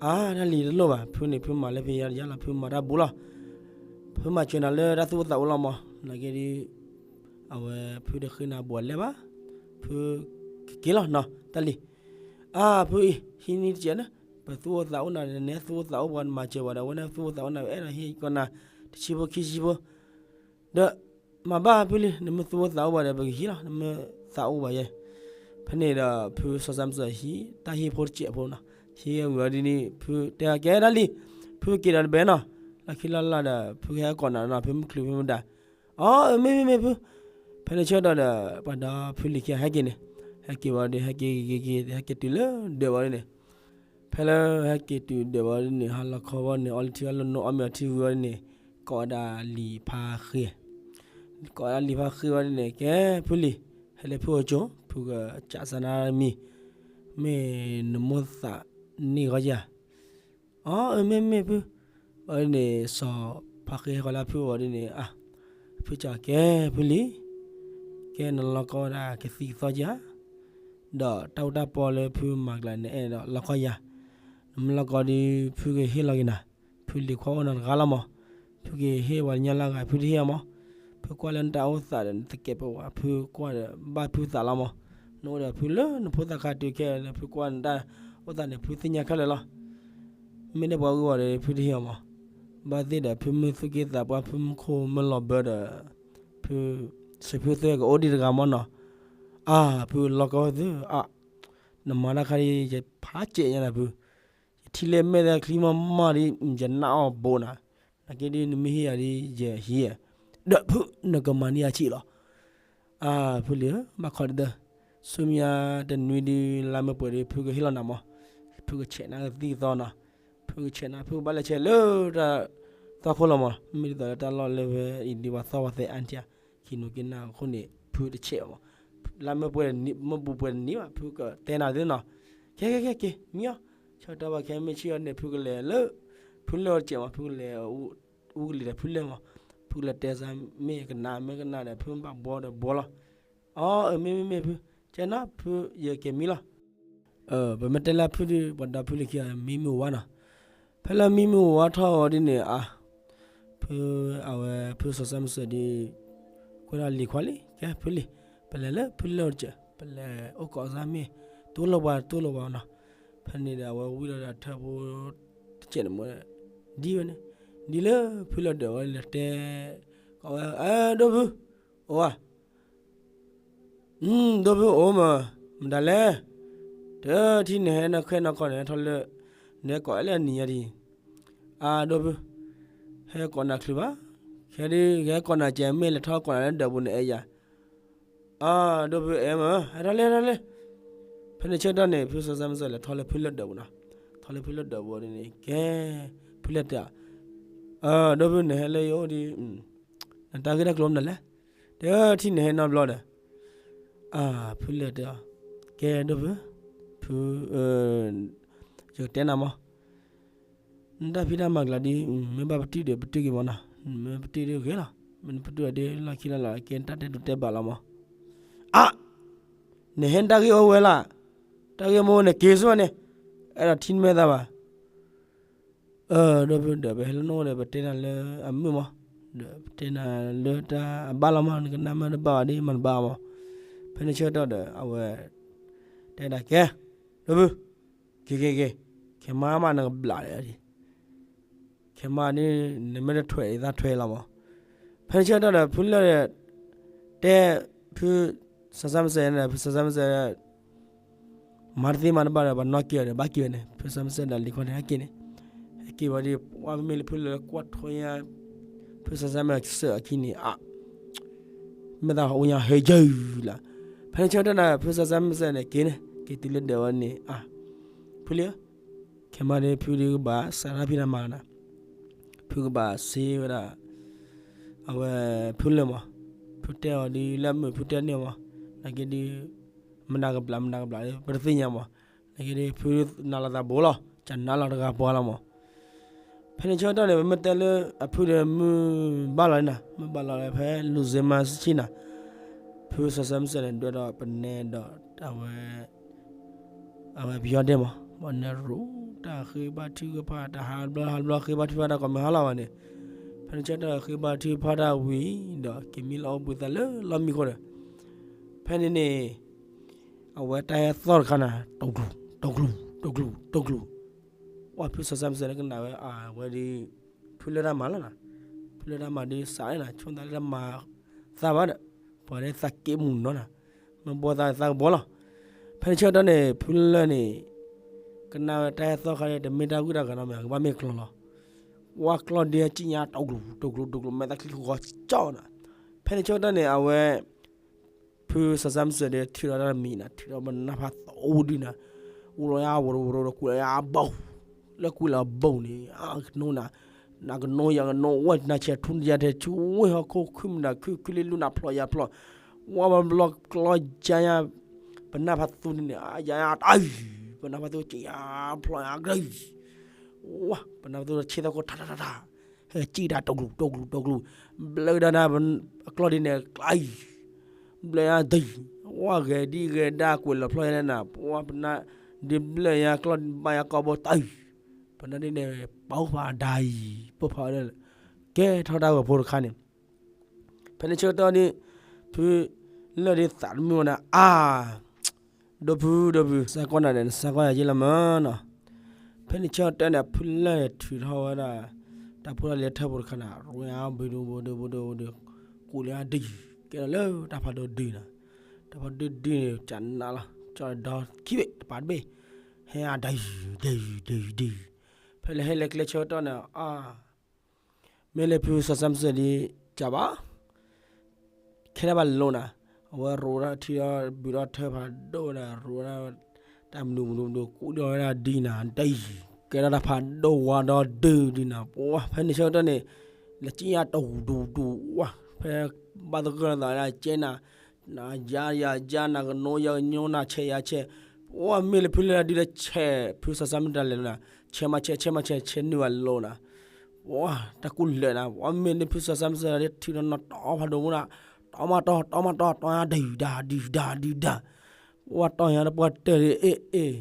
အါ တၢ်လံာ်တလိၣ်ဘၣ် ဖုန့ၣ် ဖုမၤလၢဖဲယါလီၤ ဖုမၤတၢ်ဘူးလီၤ, ဖုမၤစၢၤနၤလၢတၢ်သူၣ်အိၣ်သးအိၣ်လီၤမး, နာ်က့ဒီး အဝဲဖုတဃ့နၤဘှီးလဲၣ်ဘၣ်, ဖုကက့ၤလီၤနီၤ တၢ်လံ, အါ ဖုအံၤ ဟံးန့ၢ်တကဲးန့ၣ်, ပသူၣ်အိၣ်သးအိၣ်နၤ နသူၣ်အိၣ်သးအိၣ်ပှၤမၤစၢၤပှၤဒီး အဝဲန့ၣ်သူၣ်အိၣ်သးအိၣ်နၤ အဲၣ်ဒိးဟ့ၣ်ကီးနၤ တဆံဖိခံဆံဖိ ဒီး မၤဘၣ်ဖုလံ နမ့ၢ်သူၣ်အိၣ်သးအိၣ်ဘၣ်ဒီး ပကဟံးလီၤ နမ့ၢ်သးအိၣ်ဘၣ်ယဲ, ဖဲန့ၣ်ဒီး ဖုစီၤစၢ်မုၢ်စီၤဟံး တၢ်ဟ့ၣ်ဖိတစဲးဖိနီၤ, ဟ့ၣ်ဝံၤအီၤဒ်န့ၣ် ဖုတဲကဲဒၣ်လံ, ဖုက့ၤဒီးတဘဲနီၤ, လီၢ်ခံလီၢ်လၢ်ဒီး ဖုကဟဲကိးနၤနီၤ ဖုမုၢ်ချုးဖုမုၢ်ဒါ, အီ မ့မ့ၢ်မ့မ့ၢ်ဖု, ဖဲန့ၣ်ဆၢကတီၢ်ဒီး ပှၤဒီးဖုလံၤခံဂၤဟဲက့ၤန့ၣ်, ဟဲက့ၤဝံၤဒီး ဟဲက့ၤက့ၤက့ၤ ဟဲက့ၤတုၤလၢဒၢးဝံၤဒ်န့ၣ် ဖဲလၢဟဲက့ၤတုၤဒၢးဝံၤဒ်န့ၣ် ဟါလီၤခီဝံၤန့ၣ် အီလံထံအီလီၤနိ အီမ့ၤအီထံဝံၤဝံၤန့ၣ် ကိးဝဲဒၣ်လံာ်ဖါဃ့, ကိးဝဲဒၣ်လံာ်ဖါဃ့ဝံၤဒ်န့ၣ် ကဲ ဖုလံၤ ဟဲလၢဖုအိၣ်ကၠိ ဖုကစးစၢ်နၤမံၤ, မ့ၢ်နမိၢ်သးန့ၢ်ဂီၤယၤ, အီ အၢ မ့မ့ၢ်ဖု, ဝံၤဒ်န့ၣ် စီၤဖါဃ့ဟဲဃီၤလၢဖုအိၣ်ဝံၤဒ်န့ၣ် အါ, ဖုကၠီကဲ ဖုလံၤ ကဲနလီၤကီဝဲဒၣ်ကသံၣ်ကသီက့ဧါ, ဒီးတၢ်အူတၢ်ပီလၢဖုမၤကျါန့ၣ် အဲၣ်ဒိးလီၤကီယၤ, နမ့ၢ်လီၤကီဒီး ဖုကဟ့ၣ်လီၤက့ၤနၤ, ဖုလံၤခွါအိၣ်နၤတဂၤလီၤမး, ဖုကဟ့ၣ်ပှၤကညီလၢအဂၤ ဖုတဟ့ၣ်အီၤမး, ဖုကွၢ်လၢနတၢ်အိၣ်သးဒီးနသကဲးပဝး ဖုကွၢ်ဒီးဘၣ်ဖုသးလီၤမး, နအိၣ်ဒီးဖုလၢနဖိသၣ်ခါတုၤခဲအံၤ ဖုကွၢ်နတၢ်အိၣ်သးန့ၣ် ဖုသ့ၣ်ညါခဲလၢာ်လီၤ. မ့ၢ်ဒၣ်ပှၤဂုၤဂၤဒီး ဖုတဟ့ၣ်အီၤမး, ဘၣ်သ့ၣ်ဒီးဖုမုၢ်သူၣ်က့သးပှၢ် ဖုမုၢ်ခိၣ်မုၢ်လီၤဘၢဒီး ဖု စံးဖုသ့ၣ်ကအိၣ်ဒံးတဂၤမးနီၤ, အါ ဖုလီၤကီသု အါ နမၤတၢ်ခါဒ်ယ ဟးကဲးညါနၤဖု, ယထံၣ်လၢမဲာ်သၣ်ချံမီၢ်မီၢ်ဒီး ယနာ်အီၤဘိနၤ, နာ်က့ဒ်နမ့ၢ်ဟ့ၣ်ယၤဒ်ယဟံး, ဒီးဖုနကမၤန့ၢ်အဆံးလီၤ. အၢ ဖုလံၤဧၢ ဘၣ်ခီဒ်သိး ဆူမဲာ်ညါတနွံဒ်လါမ့ၢ်ပှဲၤဒီး ဖုကဟ့ၣ်လီၤနၤမး, ဖုကဆဲးနၤကသံၣ်ကသီနီၤ, ဖုကဆဲးနၤ ဖုကဘၣ်လဲၤဆဲးလၢတၢ် သီခိၣ်လီၤမး, မ့ၢ်ဒ်သိးလၢတၢ်လီၢ်လၢဖဲအံၤဒ်ပှၤသီပှၤသဲအါထံဧါ, ခံနူၤက့နၢ်အခိၣ်န့ၣ် ဖုတဆဲးဘၣ်မး, လါမ့ၢ်ပှဲၤ မ့ၢ်ပူၤပှဲၤတနံၤဘၣ် ဖုကတဲနၤသ့နီၤ, ကဲကဲကဲက့ၤ မံအီၤ, ဆၢကတီၢ်ဘၣ်ခဲမ့ၢ်ဆံၣ်အီၤန့ၣ် ဖုကလဲၤလၢ ဖုလၢၢ်အီၤတစဲးမး, ဖုကလဲၤ အူကလံၤဒီးဖုလၢၢ်မး, ဖုကလဲၤတဲစၢ်မ့ၢ်ကနၣ် မ့ၢ်ကနၣ်ဒီး ဖုဘၣ်ဘှီဒီးဘှီလီၤ. အီ အၢ မ့ၢ်မ့ၢ်မ့ၢ်ဖု, ကဲနီၤ ဖုယက့ၤမံလီၤ. ပမ့ၢ်တဲလၢဖုဒီး ပှၤဒီဖုလၢခံဂၤ မံမ့ၢ်ဝါနီၤ, ဖဲလၢမံမ့ၢ်ဝါထီၣ်အီၤဒ်န့ၣ် အါ ဖု အဝဲဖုစီၤစၢ်မုၢ်စၢၤဒီး ကွဲးလီၤလံၤခွါလံ ကဲဖုလံၤ, ပလဲၤလၢဖုလၢၢ်အီၤတစဲး ပလဲၤအိၣ်ကိးစၢ်မ့ၢ် တူၢ်လိာ်ပှၤတူၢ်လိာ်ပှၤနီၤ, ဖဲန့ၣ်ဒီးအဝဲဝံၤဒီးထၢဖိတစဲးန့ၣ်မ့ၢ် ဒ်ဝဲန့ၣ်, ဒ်လၢဖုလၢၢ်ဒၢးဝဲလဲၤတဲ ကိးဝဲ အဲ ဒီဖု အိၣ်ဧါ, ဒီဖုအိၣ်မး, မတၤလဲၣ်, တထံၣ်နဟဲနီၢ်ခဲနီၢ်ကီၢ်န့ၣ် ထီၣ်လၢ နဟဲကိးအဲၣ်လၢအနံၤညါဒံး, အါ ဒီဖု ဟဲကိးနၤချုးဘၣ်, ခဲဒ် ဟဲကိးနၤကဲ မ့ၢ်လဲၤထီၣ်ကိးနၤလၢဒၢးပူၤန့ၣ် အဲၣ်ယၤ အါ ဒီဖုအဲၣ်မး ဟဲထီၣ်လဲၤထီၣ်လဲၤ, ဖဲန့ၣ်ဆၢကတီၢ်န့ၣ် ဖုစီၤစၢ်မုၢ်စၢၤလဲၤထီၣ်လၢဖုလၢၢ်ဒၢးပူၤနီၤ, ထီၣ်လၢဖုလၢၢ်ဒၢးပူၤန့ၣ် ကဲ ဖုလၢၢ်တဲ အါ ဒီဖုနဟဲလၢယအိၣ်ဒီး နတၢ်ဂ့ၢ်တၢ်ကျိၤမနုၤလဲၣ်, တထံၣ်နဟဲနီတဘျီဒီး, အါ ဖုလၢၢ်တဲအီၤ, ကဲဒီဖု, ဖု ယကတဲနၤမး နတၢ်ဖံးတၢ်မၤကျါဒ် မ့ၢ်ဘၣ်ပတုာ်ဒီးပတုာ်က့ၤမးနီၤ, မ့ၢ်ပတုာ်ဒ်ဂ့ၤလီၤ, မ့ၢ်ပတုာ်ဒ်လီၢ်ခံလီၢ်လၢ် ကဲနတၢ်တဲဒိးတဲဘၣ်လီၤမး, အါ နဟဲနတၢ်ဂ့ၢ်အိၣ်ဝဲလၢ်, တၢ်ဂ့ၢ်မ့ၢ်အိၣ်န့ၣ်က့ၤဆိန့ၣ်, အဲၣ်ဒိးထံၣ်နမဲာ်သးဘၣ် အၢ ဒီဖုဒီး ပဟဲလၢနအိၣ်ဒီး ပတဲနၤလၢအမုာ်မး, ဒီးပတဲနၤလၢတၢ်အဘၣ်လီၤမး, နကနၣ်မ့ၢ်တဘၣ်ဘၣ်ဒ်မၤတဘၣ်မး, ဖဲန့ၣ်ဆၢကတီၢ်ဒီး အဝဲ တဲဒၣ်ကဲ, ဒီဖု, က့ၤက့ၤက့ၤ, ခဲမးမးနကဘျးဒီး ခဲမးဒ် နမ့ၢ်တထွဲးဒ်သးထွဲးလီၤမး, ဖဲန့ၣ်ဆၢကတီၢ်ဒီး ဖုလၢၢ်ဒီး တဲ ဖုစီၤစၢ်မုၢ်စၢၤန့ၣ် ဖုစီၤစၢ်မုၢ်စၢၤ မၤတသ့မၤတဘၣ်ဒီး ပှၤနီၢ်က့ၤအီၤဒီး ဘၣ်က့ၤဝဲန့ၣ် ဖုစီၤစၢ်မုၢ်စၢၤဒီးလံၤခွါန့ၣ် ဟဲက့ၤန့ၣ်, ဟဲက့ၤဝဲဒီး ပှၤမ့မ့ၢ်လၢဖုလၢၢ်ကွၢ်ထွဲညါ ဖုစီၤစၢ်မုၢ်စၢၤအခံန့ၣ် အါ မ့ၢ်သးအိၣ်ညါဟဲယၢၢ်လၢ်, ဖဲန့ၣ်ဆၢကတီၢ်န့ၣ် ဖုစီၤစၢ်မုၢ်စၢၤန့ၣ် က့ၤန့ၣ် က့ၤတုၤလၢဒၢးဝဲန့ၣ် အါ ဖုလံၤဧၢ, ခဲမးဒ်ဖုဒ်ကဘၣ်စးထီၣ်ဖံးတၢ်မၤလီၤနၤ, ဖုကဘၣ်စ့ဝဲဒၣ် အဝဲ ဖုလၢၢ်မး, ဖုတဲအီၤဒ်လၢအမုာ်ဖုတဲန့ၢ်မး, နာ်က့ဒ် မနၤကဘျးမနၤကဘျး ပတသ့ၣ်ညါမး, နာ်က့ဒ်ဖုနၤလီၤသးဘိလီၤ, ကနၣ်လီၤတဂၤပှၤလီၤမး, ဖဲန့ၣ်ဆၢကတီၢ်န့ၣ် ပမ့ၢ်တဲလၢအဖုဒီးမုၢ်ဘၣ်လီၤနၤ, မုၢ်ဘၣ်လီၤဖဲလူၤစ့မါဆံနၤ, ဖုစီၤစၢ်မုၢ်စၢၤန့ၣ် ဒွဲၣ်ဒီးပနဲဒီးအဝဲ အဝဲပယီၤဒဲးမး, ပနဲရူ တၢ်ဃ့ဘါထုကဖၣ် တၢ်ဟးဘျီဟးဘျီဃ့ဘါထုကဖၣ်တၢ်ကိးမုၢ်ဟါလီၤဘၣ်န့ၣ်, ဖဲန့ၣ်ဆၢကတီၢ်ဃ့ဘါထုကဖၣ်တၢ်ဝံၤဒီး က့ၤမံလီၤအိၣ်ဘှံးသးလၢလီၢ်မံခိၣ်ဒီး ဖဲန့ၣ်န့ၣ် အဝဲတၢ်ဟဲသီၣ်တခါနၤ တိာ်ကျူၤ တိာ်ကျူၤ တိာ်ကျူၤ ဝဲဖုစီၤစၢ်မုၢ်စၢၤန့ၣ်ကနၣ်ဝဲ အဝဲဒ် ဖုလၢၢ်တၢ်မၤလီၤနၤ, ဖုလၢၢ်တၢ်မၤဒ်စးန့ၣ်နၤ ဆိသးလၢတၢ်မၤသးဘၣ်ဒီး ပှၤဒ်သးက့ၣ်မုၢ်နီၤနၤ, မ့ၢ်ဘှီသးသးကဘှီလီၤ. ဖဲန့ၣ်ဆၢကတီၢ်န့ၣ် ဖုလၢၢ်န့ၣ် ကနၣ်ဝဲတၢ်ဟဲသီၣ်ခါန့ၣ် တမ့ၢ်တၢ်ဂုၢ်တၢ်ဂၤနီတမံၤ ကဘၣ်မ့ၢ်ကျီလီၤ. ဝဲကျီဒ်အစံၣ်ညါ တိာ်ကျူၤ တိာ်ကျူၤ တိာ်ကျူၤ မဲာ်သၣ်ချံဃီကၠီနၤ. ဖဲန့ၣ်ဆၢကတီၢ်န့ၣ် အဝဲ ဖုစီၤစၢ်မုၢ်စၢၤဒီး ထုးထီၣ်တၢ်တမံၤနၤ ထုးထီၣ်ပနၢ်ဖးသိဒုနၤ, အိၣ်လီၤယါဝရူဝရူဒီး ကွံာ်လီၤယါဘီၣ်, လၢကွံာ်လီၤဘီၣ်န့ၣ် အကနိနၤ, နကနိယကနိ ဝဲနၤဆဲးထူယၤထဲးဆူ ဝ့ၢ်ဟီၣ်ခိၣ်ခုၣ်မုၢ်နၤခုၣ် ခုၣ်လံလူနၤဖျိယၤဖျိ, ဝဲဘျီကျီယါညါ, ပနၢ်ဖးသိန့ၣ် ယါယါတၢ်အံၤ, ပနၢ်ဖးသိက့ၤယါဖျိယါကရၢ ဝဲ ပနၢ်ဖးသိဆ့သီခိၣ်ထးထးထးထး ဟဲကံၣ်တၢ်တိာ်ကျူၤ တိာ်ကျူၤ တိာ်ကျူၤ, ဘျၢဒၣ်နၤ အကျီၢ်ဒ်န့ၣ် ကျါအံၤ, ဘျၢယါဒံး, ဝဲဂဲၤဒံးဂဲၤဒါကွံာ်လီၤဖျိယါန့ၣ်နၤ, ပှၤပနၢ် ဒ်ဘျၢယါကျီၢ်ဘၣ်ယါကိာ်ဘိတၢ်အံၤ, ပနၢ်ဒ်န့ၣ် ပိာ်ဖးဒၣ်အံၤ ပိာ်ဖးဝဲဒၣ်လၢ ကဲထီၣ်တၢ်ဂီၤဖိတခါန့ၣ် ဖဲန့ၣ်ဆၢကတီၢ်န့ၣ် ဖုလၢၢ်ဒ်သးတမုာ်ဝဲဒၣ် အါ ဒီဖု ဒီဖု စးကွၢ်နၤဒီး နစးကွၢ်ယၤယ့လီၤမးနီၤ. ဖဲန့ၣ်ဆၢကတီၢ်န့ၣ် ဖုလၢၢ်န့ၣ်ထုးထီၣ်ဝဲဒၣ် တၢ်ဖိတၢ်လံၤထၢၣ်ဖိတခါန့ၣ် ရူဝဲအါဘုဒုဘုဒုဘုဒုဘုဒု, ကူးလၢအဒုး, ကဲထီၣ်လၢတၢ်ဖးဒိၣ်ဒုးနၤ, တၢ်ဖးဒိၣ်ဒုးန့ၣ် ကနၣ်လီၤ ကၠီဒီခံဘ့ၣ် တပၤတဘ့ၣ်, ဟဲအဒုဒုဒုဒု, ဖဲလဲၤဟဲလၢကျဲဆၢကတီၢ်န့ၣ် အါ မ့ၢ်လၢဖုစီၤစၢ်မုၢ်စၢၤဒ်ကးဘၣ် ခဲဒၣ်ဘၣ်လိၤနၤ, အဝဲရိးထီၣ်ထံဒီးဘုးထီၣ်ထၢဖးဒိၣ်ဒီး ရိးဝဲဒၣ် တၢ်မနုၤမနုၤမနုၤ ကူၣ်ဒီးဝဲဒၣ်ဒ်နၤ ဒ်အံၤ ကဲထီၣ်တၢ်ဖးဒိၣ်ဝါဒီဒုဒ်နၤ ပှၤ ဖဲန့ၣ်ဆၢကတီၢ်န့ၣ် လဲၤကံၣ်ယါတူၤတူၤတူၤဝါ ဖဲဘၣ်သဂၢၢ်လီၤသးဒၣ်ကဲနၤ နၤယါယၤယါ နၤကနိယၤကနိ နၤဆဲးယၤဆဲး, ပှၤမ့ၢ်လၢဖုလၢဒုဒီးဆဲး ဖုစီၤစၢ်မုၢ်တၢ်လဲၤလီၤနၤ ဆဲးမၤဆဲး ဆဲးမၤဆဲး ဆဲးနုာ်ဝဲလိၤနၤ ပှၤ တၢ်ကူၣ်လၢာ်နၤ ပှၤမ့ၢ်လၢဖုစီၤစၢ်မုၢ်စၢၤဒ်ထုးဒီးနီၢ်တီဖးဒိၣ်မူနၤ, တီမၤတီ တီမၤတီ တီညါဒုၣ်ဒါဒုၣ်ဒါဒုၣ်ဒါ, ပှၤတီညါဒီးပှၤတၢၢ်ဒ်အ့ၣ်အ့ၣ်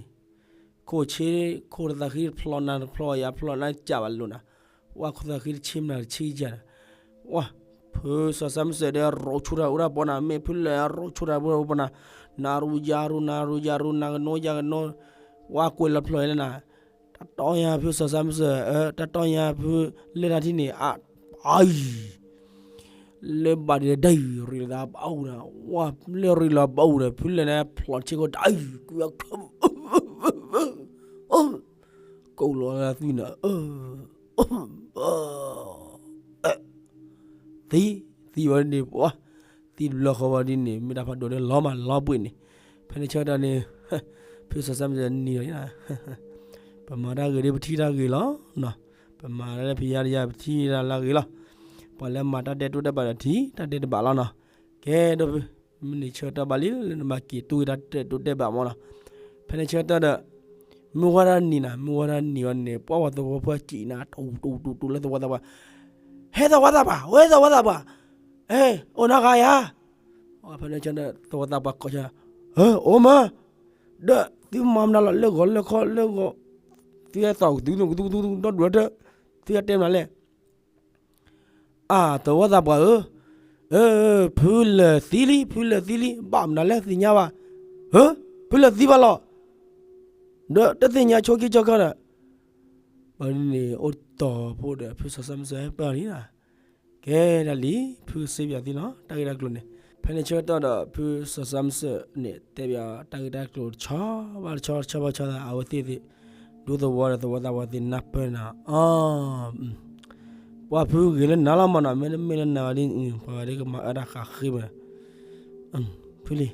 ခိၣ်ဆ့ ခိၣ်တသးဃံတဖျိးနၤတဖျိးယၤဖျိးနၤကးဘၣ်လိၤနၤ, ပှၤခိၣ်သးဃံတဆံမနၤတဆံယၤနၤ, ပှၤ ဖုစီၤစၢ်မုၢ်စၢၤဒီးရိးဆူၣ်တၢ်အိၣ်ဒၣ်ပီနၤ မ့ၢ်ဖုလဲၤရိးဆူၣ်တၢ်အိၣ်ဒၣ်ပီနၤ, နၤရူယၤရူ နၤရူယၤရူ နၤကနိယၤကနိ, ပှၤကွဲးလီၤဖျိးလၢနၤ, တၢ်တီညါဖုစီၤစၢ်မုၢ်စၢၤ တၢ်တီညါဖုလၢတၢ်ထံၣ်န့ၣ် အအံၤ လၢဘၣ်ဒံးဒံး ရံးလီၤသးဘၣ်အူဒီး ဝဲလၢရံးလီၤဘၣ်အူဒီး ဖုလဲၤန့ၣ်ဖျိးဆ့ကိးတၢ်အံၤ ကွံာ်အခၢ ကိးလီၤလၢသွံၣ်န့ၣ် သံ သံဝဲဒ်န့ၣ် ပှၤ သံတဘျီဃီဝဲဒ်န့ၣ် မ့ၢ်တၢ်ဖးဒိၣ်န့ၣ် လီၤမးလီၤပှ့ၤန့ၣ်, ဖဲန့ၣ်ဆၢကတီၢ်န့ၣ် ဖုစီၤစၢ်မုၢ်စၢၤနံၤလီၤ ပမၤတၢ်ဂ့ၤဒီးပထံၣ်တၢ်ဂ့ၤလီၤနီၤ, ပမၤလၢဖံးယါတယါပထံၣ်တၢ်လၢဂ့ၤလီၤ, ပှၤလၢမၤတၢ်ဒဲးတိၢ်ဒဲးဘးဒီးထံၣ်တၢ်ဒဲးတဘးလီၤနီၤ, ကဲဒီးဖု မုၢ်နံၤဆၢကတီၢ်ဘၣ်လံလၢနဘၣ်က့ၤတူၢ်တၢ်ဒဲးတိၢ်ဒဲးဘးမးနီၤ, ဖဲန့ၣ်ဆၢကတီၢ်ဒီး မုၢ်ဝါဒၣ်နံၤနၤ မုၢ်ဝါဒၣ်နံၤဝဲန့ၣ် ပှၤဝဲသဝီဖိကံးနၤ တူတူတူတူလၢသဝီသးပှၢ်, ဟဲသဝီသးပှၢ် ဝဲသဝီသးပှၢ်, ဟဲ အိၣ်နီၢ်ဂၤယၤ ဖဲန့ၣ်ဆၢကတီၢ် သဝီသးပှၢ်ကိးဆၢ, ဟၢ အိၣ်မး, ဒီးသုမၤမနုၤလီၤ လၢဂီၤလၢခီလၢဂီၤ, သုဟဲသီၣ်ကသူကသူကသူကသူ ဒီဒူၣ်ဒီထၢ, သုဟဲတဲမနုၤလဲၣ် အါ သဝီသးပှၢ်ဧၢ, ဖုလဲၤသံလံ ဖုလဲၤသံလံ ဘၣ်မနုၤလဲၣ်သ့ၣ်ညါဘၣ်, ဟၢ ဖုလဲၤသံဘၣ်လီၤ, ဒီးတသ့ၣ်ညါဆိခံဆိခီဒီး, ဘၣ်ဒ်န့ၣ် အိၣ်တီၢ်ဖိဒီး ဖုစီၤစၢ်မုၢ်စၢၤဟဲပၢၢ်လံနီၤ, ကဲဒၣ်လံ ဖုစံးပၠးသုလီၤ တၢ်ဂ့ၢ်တၢ်ကျိၤန့ၣ်, ဖဲန့ၣ်ဆၢကတီၢ်ဒီး ဖုစီၤစၢ်မုၢ်စၢၤန့ၣ် တဲပၠးတၢ်ဂ့ၢ်တၢ်ကျိၤတဆီဘၣ်တဆီတဆီဘၣ်ဆီသး အဝဲသ့ၣ်သ့ၣ် ဒူသဝီဒီးသဝီသးပှၢ်သ့ၣ်နၢ်ပၢၢ်နၤ, အါ ပှၤဖုဂ့ၤလၢနၤလီၤမးနီၤ, မ့တမ့ၢ်လၢနၤဘၣ်ဒီး ပှၤဂၤဒ်ကမၤအၢတၢ်ဃးဃ့မး, ဖုလံ,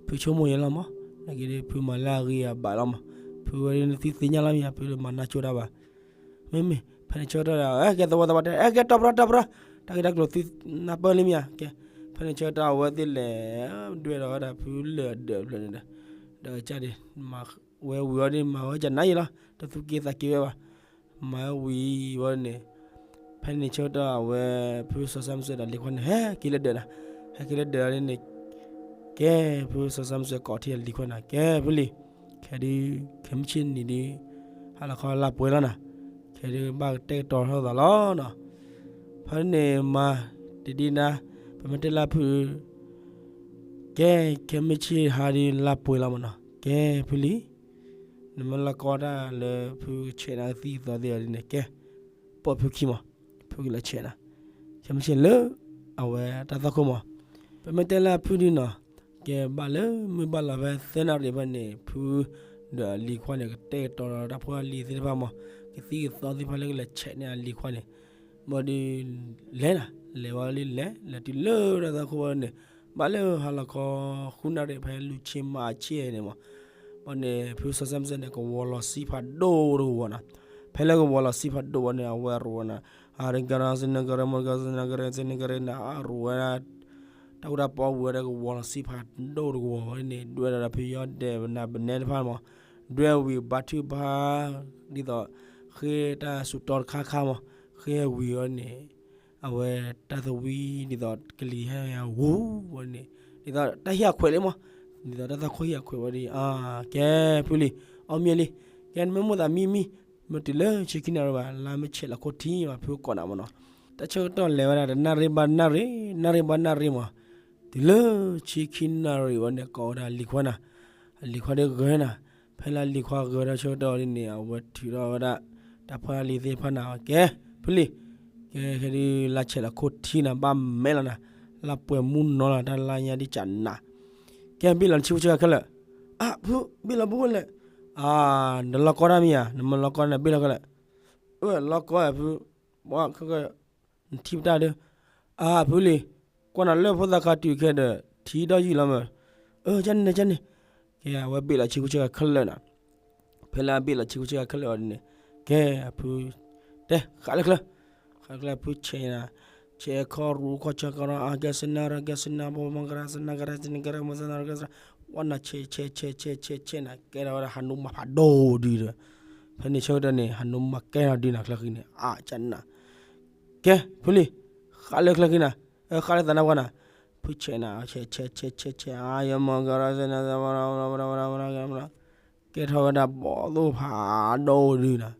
ဖုဆိကမိၣ်ယဲလီၤမး, နာ်က့ဒီး ဖုမၤလၢအဂ့ၤအဘၣ်လီၤမး, ဖုဝဲဒ်နသုသ့ၣ်ညါလီၤမးယၤ ဖုမၤနၢ်ကၠိတၢ်ဘၣ်, မ့မ့ၢ် ဖဲန့ၣ်ဆၢကတီၢ်ဒီး ကဲသဝီသးပှၢ်တဲ ကဲတီပရၢတီပရၢ, တၢ်ဂ့ၢ်တၢ်ကျိၤသုနၢ်ပၢၢ်လံမးယၤ, ကဲ ဖဲန့ၣ်ဆၢကတီၢ်အဝဲသ့ၣ်လဲၤ ဒွဲၣ်ဒီးဝဲဒၣ်ဖုလၢာ်ဒၢးဖျၢၣ်န့ၣ်ဒီး, ဒီးကၢ်ဒံး မၤဝဲဝံၤဝဲဒ် မၤဝဲကနၤယံာ်လီၤ တသူၣ်က့သးက့ဝဲဘၣ်, မၤဝဲဝံၤဝဲန့ၣ်, ဖဲန့ၣ်ဆၢကတီၢ်အဝဲ ဖုစီၤစၢ်မုၢ်စၢၤဒီးလံၤခွါန့ၣ် ဟဲက့ၤလၢဒၢးနၤ, ဟဲက့ၤလၢဒၢးန့ၣ်, ကဲ ဖုစီၤစၢ်မုၢ်စၢၤကိးထံၣ်လံၤခွါနၤ ကဲဖုလံၤ, ခဲဒုး ခဲမုၢ်ဆ့ၣ်နံၤဒုး ဟါလီၤခီလါပှဲၤလီၤနၤ, ခဲဒုးဘၣ်ကတဲာ်ကတီၤထီၣ်သးလီၤနီၤ, ဖဲန့ၣ်မၤတဒ်နၤ, ပမ့ၢ်တဲလၢဖု ကဲ ခဲမုၢ်ဆ့ၣ်ဟါဒုးလါပှဲၤလီၤမးနီၤ, ကဲဖုလံၤ, နမ့ၢ်လီၤကီတၢ်လၢဖုဆဲးနၤကသံၣ်ကသီသ့ၣ်အီၤဒ်န့ၣ် ကဲ ပိာ်ဖုခံမး, ဖုကလဲၤဆဲးနၤ, ခဲမုၢ်ဆ့ၣ်လၢ အဝဲတၢ်သွၣ်ခိၣ်မး, ပမ့ၢ်တဲလၢအဖုဒုနီၤ, ကဲဘၣ်လၢမုၢ်ဘၣ်လီၤဖဲသၢနၣ်ရံၣ်ဖဲန့ၣ် ဖု ဒီးအလံၤခွါန့ၣ် ကတဲာ်ကတီၤဒီးတၢ်ဖိတၢ်လံၤသ့ၣ်တဖၣ်မး, ကသံၣ်ကသီသ့ၣ်တဖၣ်လၢကလဲၤဆဲးန့ၢ်အလံၤခွါန့ၣ်, ဘၣ်ဒီး လဲၤနၤ လဲၤဝဲလံလဲၤ လဲၤတုၤလၢတၢ်သွၣ်ခိၣ်ဝဲန့ၣ်, ဘၣ်လၢဟါလီၤခီ ဃုနၣ်ရံၣ်ဖဲလူၤဆ့မၤဆ့ၣ်န့ၣ်မး, ဘၣ်န့ၣ် ဖုစီၤစၢ်မုၢ်စၢၤန့ၣ် ကဝီၤလီၤစံဖးဒိၣ်တကဝီၤနီၤ, ဖဲလၢကဝီၤလီၤစံဖးဒိၣ်ဝဲန့ၣ် အဝဲရိးဝဲနၤ, အရကရၢ စနကရၢ မကရၢ စနကရၢ စနကရၢန့ၣ် အရိးဝဲ တၢ်အိၣ်တၢ်ပီဝံၤဝဲဒၣ်ကဝီၤလီၤစံဖးဒိၣ်တကဝီၤဝဲန့ၣ် ဒွဲၣ်ဒီးဖုယီၢ်ဒဲးနၤဘနဲတဖၣ်မး, ဒွဲၣ်ဝံၤဘါထုကဖၣ် ဒ်သိး ဃ့တၢ်စူးတီတခါခါမး, ဃ့ဝံၤဝဲန့ၣ် အဝဲတၢ်သဝံဒ်သိးကလံၤဟဲဝူၤဝဲန့ၣ်, ဒ်သိးတၢ်ဟ့ၣ်အခွဲးလံမး, ဒ်သိးတၢ်သွၣ်ခိၣ်ဟ့ၣ်အခွဲးဝဲဒ်အံၤ, ကဲဖုလံၤ, အီၣ်မ့ၢ်လံ, ကဲနမ့ၢ်မိၣ်သးမံမံ, မ့ၢ်တုၤလၢဆံခံနၣ်ရံၣ်ဘၣ် လါမ့ၢ်ဆဲးလီၤခိၣ်ထံဘၣ် ဖုကိးနၤမးနီၤ, တၢ်ဆၢကတီၢ်လဲၤဝဲဒၣ်တနၣ်ရံၣ်ဘၣ်နၣ်ရံၣ် နၣ်ရံၣ်ဘၣ်နၣ်ရံၣ်မး, တုၤလၢဆံခံနၣ်ရံၣ်ဝဲန့ၣ် ကိးဝဲဒၣ်လံၤခွါနၤ, လံၤခွါဒုးဂဲၤနၤ, ဖဲလၢလံၤခွါဂဲၤဒီးဆၢကတီၢ်ဒ်န့ၣ် အဝဲထုးထီၣ်ဝဲဒၣ် တၢ်ဖိတၢ်လံၤသ့ၣ်တဖၣ်နၤ, ကဲ ဖုလံၤ, ကဲခဲဒုးလါဆဲးလီၤခိၣ်ထံနၤ ဘၣ်မဲာ်လီၤနၤ, လါပှဲၤမူနီၤလီၤ တၢ်လါညါဒ်ကနၤ, ကဲဘ့ၣ်လီၤနဆံဖိဆံခါခဲလၢာ်, အါဖု ဘ့ၣ်လီၤဘိလဲၣ်, အါ, နလီၤကီတၢ်မ့ၢ်ဧါ, နမ့ၢ်လီၤကီန့ၣ် ဘ့ၣ်လီၤကီလဲၣ်. အၢ လီၤကီဖု, ဘၣ်ခဲကၢ, နထံၣ်ပတၢ်ဒီး, အါဖုလံၤ, ကွၢ်နၤလၢဖိသၣ်ခါတုၤခဲဒီး ထံဒီးယံာ်လီၤမး, အၢ ကန့ၣ်န့ၣ်ကန့ၣ်, ကဲ အဝဲဘ့ၣ်လီၤဆ့ကူဆ့ကၤခဲလၢာ်နီၤ, ဖဲလၢအဘ့ၣ်လီၤဆ့ကူဆ့ကၤခဲလၢာ်အီၤဒ်န့ၣ်, ကဲ အဖု တဲ ဃးလၢချၢ, ဃးလၢချၢဖုဆဲးနၤ, ဆဲးခီရူခီဆၢကီရီ အကဲစနၢရကဲစနၢ ဘီမကရစနၢကရစနကရမစနၢကရ, ဝဲနၤဆဲးဆဲးဆဲးဆဲးဆဲးဆဲးနၤ ကဲထီၣ်ဝဲဒၣ်ဟးနူမၤဖးဒိၣ်ဒုဒီး, ဖဲန့ၣ်ဆၢကတီၢ်န့ၣ် ဟးနူမၤကဲထီၣ်ဒုနၤချၢဃံန့ၣ် အါကနၣ်, ကဲ ဖုလံၤ, ဃးလၢချၢဃံနၤ, ဃးလၢသးနါပှၢ်နၤ, ဖုဆဲးနၤ ဆဲးဆဲးဆဲးဆဲးဆဲး အါယမကရစနၢ ကဲထီၣ်ဝဲဒၣ်ဘီသိၣ်ဖးဒိၣ်ဒုနီၤ,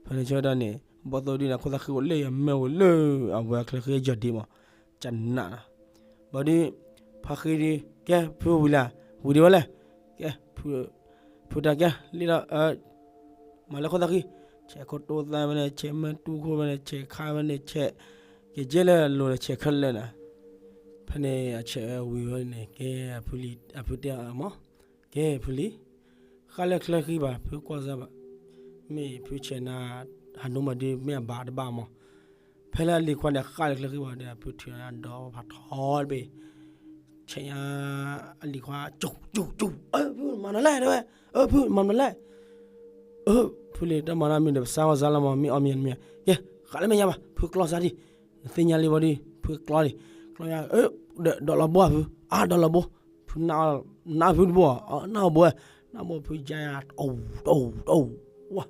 ဖဲန့ၣ်ဆၢကတီၢ်န့ၣ် ဘီသိၣ်ဒုနီၤ ခိၣ်သၣ်ဃံအိၣ်လၢယမဲာ်ဝဲလၢ အဝဲချၢဃံယီၤဒံးမး, ကနၣ်နီၤ, ဘီဒု, ဖါဃံဒု, ကဲ ဖုဝံၤလံ, ဝံၤဒံးဝဲလဲၣ်, ကဲ, ဖုတၢ်ကဲ လံဒီး မၤလၢခိၣ်သၣ်ဃံ, ဆဲးခိၣ်တိသၣ်ဝဲန့ၣ် ဆဲးမဲာ်တူၢ်ခိၣ်ဝဲန့ၣ် ဆဲးခါဝဲန့ၣ် ဆဲး, ကကဲလၢအလိၤန့ၣ် ဆဲးခဲလၢာ်နီၤ, ဖဲန့ၣ်အဆဲးဝံၤဝဲန့ၣ် ကဲ အဖုတဲအီၤမး, ကဲဖုလံၤ, ဃးလၢချၢဃံဘၣ် ဖုကွၢ်စၢ်ဘၣ်, မ့ၢ်ဖုဆဲးနၤ ဟးနူမၤဒုမ့ၢ်အဘၣ်တဘၣ်မး, ဖဲလၢအလံၤခွါန့ၣ် ဃးလၢချၢဃံဘၣ်ဒီး အဖုထုးဒီးဖးထီတဘ့ၣ်, ဆဲးညါ အလံၤခွါ ကၠူၣ်ကၠူၣ်ကၠူၣ် အၢ ဖုမၤမနုၤလဲၣ် တဲဝဲ, အၢ ဖုမၤမနုၤလဲၣ်, အၢ ဖုလံၤ တၢ်မၤတၢ်မံၤဒီး ပစါဝဲစါလီၤမး မ့ၢ်အီၣ်မံၤမံၤ, ကဲ ဃးလၢမဲာ်ညါဘၣ် ဖုကျီစါဒံး, နသ့ၣ်ညါလံဝဲဒုး ဖုကျီဒံး, ကျီညါ ဒီးလီၤဘိဧါဖု, အါ ဒီးလီၤဘိ, ဖုနၢ်ဖုတဘိဧါ, နၢ်ဘိဝဲ, နၢ်ဘိဖုယါယါ တအိၣ်တအိၣ်တအိၣ်, ဝါ,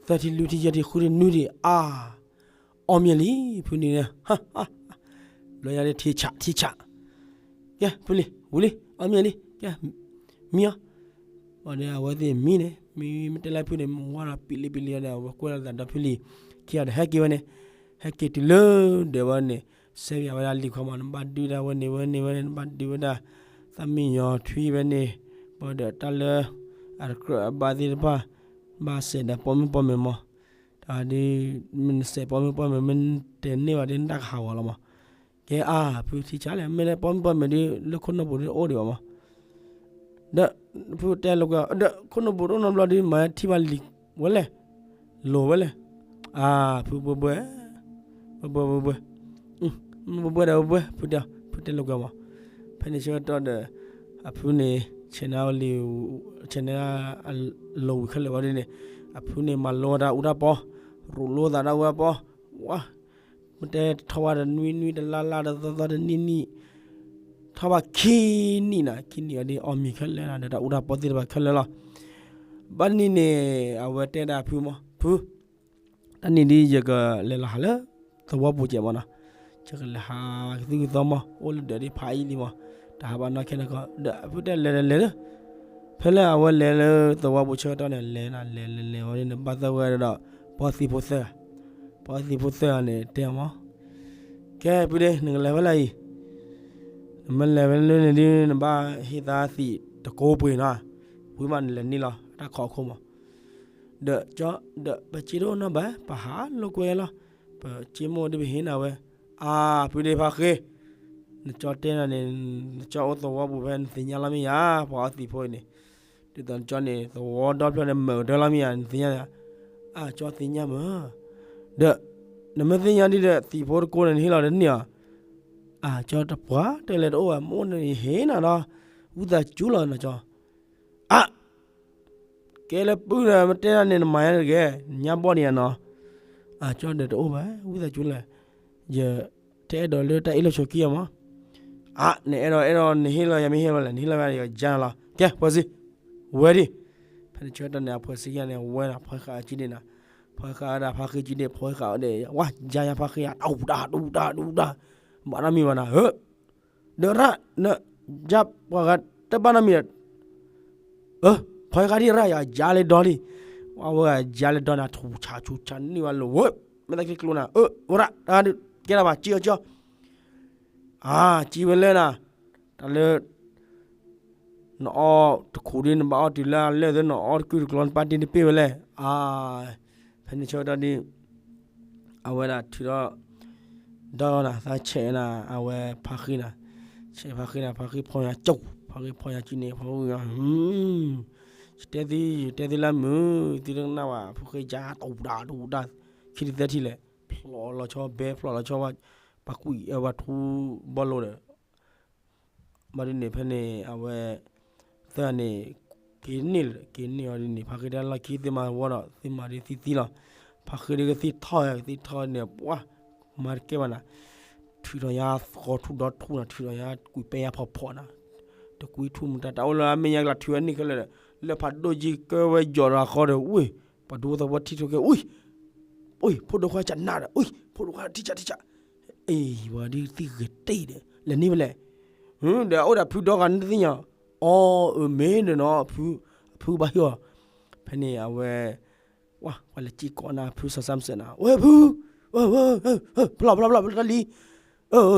သၢထံၣ်လွံၢ်ထံၣ်ယဲၢ်ထံၣ်ဃုထံၣ်နွံထံၣ် အါ အီၣ်မံၤလံ ဖုန့ၣ်, ဘျီညါဒ်ထံဆးထံဆး, ကဲ ဖုလံၤ ဝံၤလံ အီၣ်မံၤလံ ကဲ, မံအီၤ, ဘၣ်ဒီးအဝဲသ့ၣ်မံန့ၣ် မံမ့ၢ်တဲလၢဖုန့ၣ် မ့ၢ်ဝါဒီးပံလံပံလံဒီး အဝဲကွဲလီၤသးဒီးဖုလံၤခံဂၤဒီးဟဲက့ၤဝဲန့ၣ်, ဟဲက့ၤတုၤလၢဒၢးဝဲန့ၣ်, စဲးဝံၤအဝဲဒၣ်လံၤခွါမး နဘၣ်ဒုးဒၣ်ဝဲန့ၣ်ဝဲန့ၣ် နဘၣ်ဒုးဝဲဒၣ် သးမံညီထွံဝဲန့ၣ်, ဘၣ်ဒီးတၢ်လၢ အတကြၢးအဘၣ်သ့ၣ်တဖၣ် ဘၣ်စဲးဒီးပိာ်မုၣ်ပိာ်မၢၤမး, တၢ်ဒ် မ့ၢ်နစဲးပိာ်မုၣ်ပိာ်မၢၤ မ့ၢ်တဲန့ၢ်ဘၣ်ဒ်နတၢ်ကဟးဂီၤလီၤမး, ကဲအါ ဖုထံဆးလဲၣ် မ့ၢ်လၢပိာ်မုၣ်ပိာ်မၢၤဒ်လၢခိၣ်နူာ်ပူၤဒ်အိၣ်ဒံးဘၣ်မး, ဒီး ဖုတဲလိာ်ကွဲ ဒီးခိၣ်နူာ်ပူၤတအိၣ်နီတဘျီဒ် မၤထံၣ်ဘၣ်လံၤဝဲလဲၣ်, လိၤဝဲလဲၣ်, အါ ဖုဘှဲဘှဲ, ဘှဲဘှဲဘှဲဘှဲ, ဘှဲဘှဲဒီးဘှဲဘှဲ ဖုတဲ ဖုတဲလိာ်ကွဲမး, ဖဲန့ၣ်ဆၢကတီၢ်ဒီး အဖုန့ၣ် ဆဲးန့ၢ်လံၤ ဆဲးန့ၢ် အလိၤဝံၤခဲလၢာ်ဝဲဒ်န့ၣ်, အဖုန့ၣ်မၤလိတၢ်အူတၢ်ပီ, ရူးလိသးတၢ်အူတၢ်ပီ, ဝါ မ့ၢ်တဲထီၣ်ဘၣ်တနွံနွံ တလါလါ တသီသီ တနံၣ်နံၣ်, ထီၣ်ဘၣ်ခံနံၣ်နၤ ခံနံၣ်အီၤဒ်အီၣ်မံၤခဲလၢာ်နၤ ဒီးတၢ်အူတၢ်ပီသ့ၣ်တဖၣ်ခဲလၢာ်လီၤ. ဘၣ်တနံၤန့ၣ် အဝဲတဲဒၣ်ဖုမး ဖု တၢ်နံၤဒ်ယကလဲၤလီၤဟးလၢ သဝီပူၤကဲးမးနီၤ, ယကလဲၤဟးကသုၣ်ကသီမး အိၣ်လၢဒၢးဒ်ဖးအံၤလံမး, တဟးဘၣ်နီၢ်ခဲနီၢ်ကီ, ဒီးဖုတဲလဲၤလဲၤလဲၤလၢ ဖဲလၢအဝဲလဲၤလၢသဝီပူၤဆၢကတီၢ်န့ၣ် လဲၤနၤလဲၤလဲၤလဲၤဝဲန့ၣ် ဘၣ်သၢဝဲဒီး ပှၤသံၣ်ဖိသၢဂၤ, ပှၤသံၣ်ဖိသၢဂၤန့ၣ် တဲမး, ကဲဖုဒ့ နကလဲၤဖဲလဲၣ်အံၤ, နမ့ၢ်လဲၤဖဲလၢန့ၣ်ဒ် နဘၣ်ဟ့ၣ်သးသံၣ်တကိးပှ့ၤနီၤ, ဝံၤမးနလဲၤန့ၢ်လီၤ တၢ်ခီခိၣ်မး, ဒီးကၠီ ဒီးပစ့တအိၣ်နီတဘျီ ပဟးလိာ်ကွဲလီၤ, ပစ့မ့ၢ်အိၣ်ဒ်ပဟ့ၣ်နၤဝဲ, အါ ဖုဒ့ဖါဃ့, နကၠီတဲနၤန့ၣ် နကၠီအိၣ်သဝီပူၤဖဲနသ့ၣ်ညါလီၤမ့ၢ်ဧါ ပှၤအီသံၣ်ဖိအံၤန့ၣ်, ဒ်သိးနကၠီန့ၣ် သဝီဒီဖျၢၣ်န့ၣ် မုာ်ကတၢၢ်လီၤမ့ၢ်ဧါ နသ့ၣ်ညါဧါ, အါ ကၠီသ့ၣ်ညါမး, ဒီး နမ့ၢ်သ့ၣ်ညါဒ်ဒီး သံၣ်ဖိတကိးန့ၣ် နဟ့ၣ်လီၤဒီးန့ၢ်အီၤ, အါ ကၠီတပှၢ်တလဲၤတအိၣ်ဘၣ် မ့ၢ်အိၣ်န့ၣ်ယဟ့ၣ်နၤဒီး ဝံသးစူၤလီၤနကၠီ, အါ ကဲလၢပုၢ်ဒီး မ့ၢ်တဲဒၣ်န့ၣ် နမၤညါတဂ့ၤ, နညါဘီၣ်န့ၣ်ယၤနီၤ, အါ ကၠီဒီးတအိၣ်ဘၣ် ဝံသးစူၤလဲၣ်, ယ တအဲၣ်ဒိးလၢတၢ်အ့ၣ်လိာ်ဆိးက့အီၤမး, အါ နအဲၣ်ဒိးအဲၣ်ဒိး နဟ့ၣ်လီၤယၤမ့ၢ်ဟ့ၣ်လီၤလဲၣ် နဟ့ၣ်လီၤယၤ ယကယါနၤလီၤ, ကဲ ဖှဲးစံ ဝဲဒံး, ဖဲန့ၣ်ဆၢကတီၢ်န့ၣ် အဖှဲးစံယါန့ၣ် ဝဲဒၣ် ဖှဲးဃာ်အစုဒ့ၣ်နၤ, ဖှဲးဃာ်ဝဲဒၣ်ဖါဃ့စုဒ့ၣ် ဖှဲးဃာ်ဝဲဒၣ် ဝါ ယါယါဖါဃ့ယါ တူၢ်တၢ် တူၢ်တၢ် တူၢ်တၢ်, ဘၣ်နီတမံၤဘၣ်နၤဧၢ, ဒီးရၣ် န ယါပှၤဂၤတဘၣ်နီတမံၤဒီး အၢ ဖှဲးဃာ်ဒံးရၣ်ယၤ ယါလၢဒီလံ, ဝဲယါလၢဒီနၤ ထူၣ်ဆးဆူၣ်ဆးန့ၢ်ဝဲလိၤဝဲ, မ့ၢ်သးချံကျိနၤ အၢ ဝဲရၣ် တၢ်ဒုး ကဲလၢၤဘၣ် စံၣ်အီၤစံၣ်အီၤ အါ စံးဝဲလၢနၤ, တၢ်လၢ နအီၣ်တခူးဒ်နဘၣ်အီၣ်တုၤလၢအလၢာ်သ့ နအီၣ်တကုၢ်တကျီ နပၢ်တ့တပ့ၢ်ဝဲလဲၣ်, အါ ဖဲန့ၣ်ဆၢကတီၢ်ဒ် အဝဲဒၣ်ထုးထီၣ် ဒီနၤ သးဆဲးနၤ အဝဲဖါဃံနၤ, ဆဲးဖါဃံနၤ ဖါဃံဖီညါကၠိၣ် ဖါဃံဖီညါကၠိၣ်န့ၣ် ဖါဃံ ယါ ယတဲသု ယတဲသုလၢမုာ် သုတကနၣ်ဘၣ် ဖုဃ့ကါတဝူၤတၢ်တဝူၤတၢ် ခံထံၣ်သၢထံၣ်လဲၣ် ဖျိးလီၤဆီဘဲ ဖျိးလီၤဆီ ပှၤကွံာ်အဝဲထူဘီလိၤဒီး ဘၣ်ဒ်န့ၣ် ဖဲန့ၣ် အဝဲ သၢဂၤန့ၣ် က့ၤန့ၢ်လၢ က့ၤန့ၢ်အီၤဒ်န့ၣ် ဖါဃ့တဲလီၢ်ခံ သုမၤဝီဒီး သုမၤဒ်သံသံလီၤ. ဖါဃ့ဒ်ကသံၣ်ထီၣ် ကသံၣ်ထီၣ်န့ၣ် ပှၤ မၤတကဲဘၣ်နၤ ထုးထီၣ်ညါဃီထူဒီထူနၤ ထုးထီၣ်ညါကွံာ်ပဲယါဖီဖီနၤ တကွံထူမူတၢ် တၢ်အိၣ်လၢအမဲာ်ညါကလၤထုးဝဲန့ၣ်ခဲလၢာ်ဒီး လၢဖးဒိၣ်ကံကၢဝဲယီၤဒီးအဃီဒီး ဝံၢ် ပှၤဒူဖိသဝီထံၣ်ထီၣ်က့ၤ ဝံၢ် ဝံၢ် ဖိဒိၣ်ခွါကနၣ်ဒီး ဝံၢ် ဖိဒိၣ်ခွါထံၣ်ကၢ်ထံၣ်ကၢ် အ့ ဝဲဒ်သံၣ်ဂ့ၤတ့ၢ်ဒီး လဲၤန့ၢ်ဖဲလဲၣ် ဒီးအိၣ်ဒီးဖုဒီဂၤန့ၣ်တသ့ၣ်ညါ အီ အမ့ၢ်ဒီးနီၤ ဖု ဖုဘၣ်ဟ့ၣ်အီၤ ဖဲန့ၣ်အဝဲ ဝဲလဲၤစံၣ်ကိးနၤ ဖုစီၤစၢ်မုၢ်စဲးနၤ ဝဲဖု ဖျီၣ်ဖျီၣ်ဖျီၣ်ဖျီၣ်တၢ်လံ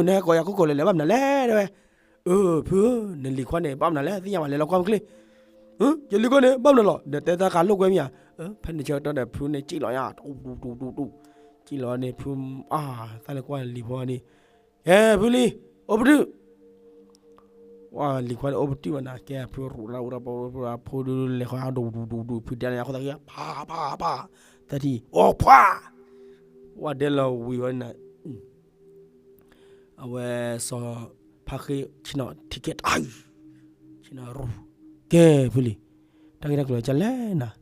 နဟဲကိးယၤခိၣ်ကိးလဲၤလဲၤဘၣ်မနုၤလဲၣ် တဲဝဲ ဖု နလံၤခွါန့ၣ် ဘၣ်မနုၤလဲၣ် သ့ၣ်ညါဘၣ်လဲၤလီၤကွၢ်မ့ၢ်ချ့ ယလံၤခွါန့ၣ် ဘၣ်မနုၤလီၤ ဒီးတဲတၢ်ကးလိာ်ကွဲမ့ၢ်ဧါ ဖဲန့ၣ်ဆၢကတီၢ်ဒီးဖုန့ၣ်စံၣ်လီၤညါ တူတူတူတူ စံၣ်လီၤန့ၣ် ဖု အါ သးလၢကွၢ်လံၤဖိန့ၣ် ကဲ ဖုလံၤ အိၣ်ပတုာ် ဝဲလံၤခွါန့ၣ်အိၣ်ပတုာ်ဘၣ်နၤ ကဲဖုရူးရၣ်အိၣ်ရၣ်ပှၤဖိဒုလဲၤဃီဒူဒူဒူဒူ ဖုတဲန့ၣ် အဃိသးက့ ဖးဖးဖး သၢထံၣ် အိၣ်ဖှါ ဝဲဒဲလီၤဝံၤဝဲနၤ အဝဲစီၤဖါဃ့ဆ့ၣ်နီၤထံကဲတၢ်အုၣ် ဆ့ၣ်နီၤရူ ကဲဖုလံၤ တၢ်ဂ့ၢ်တၢ်ကျိၤကလဲၣ်နၤ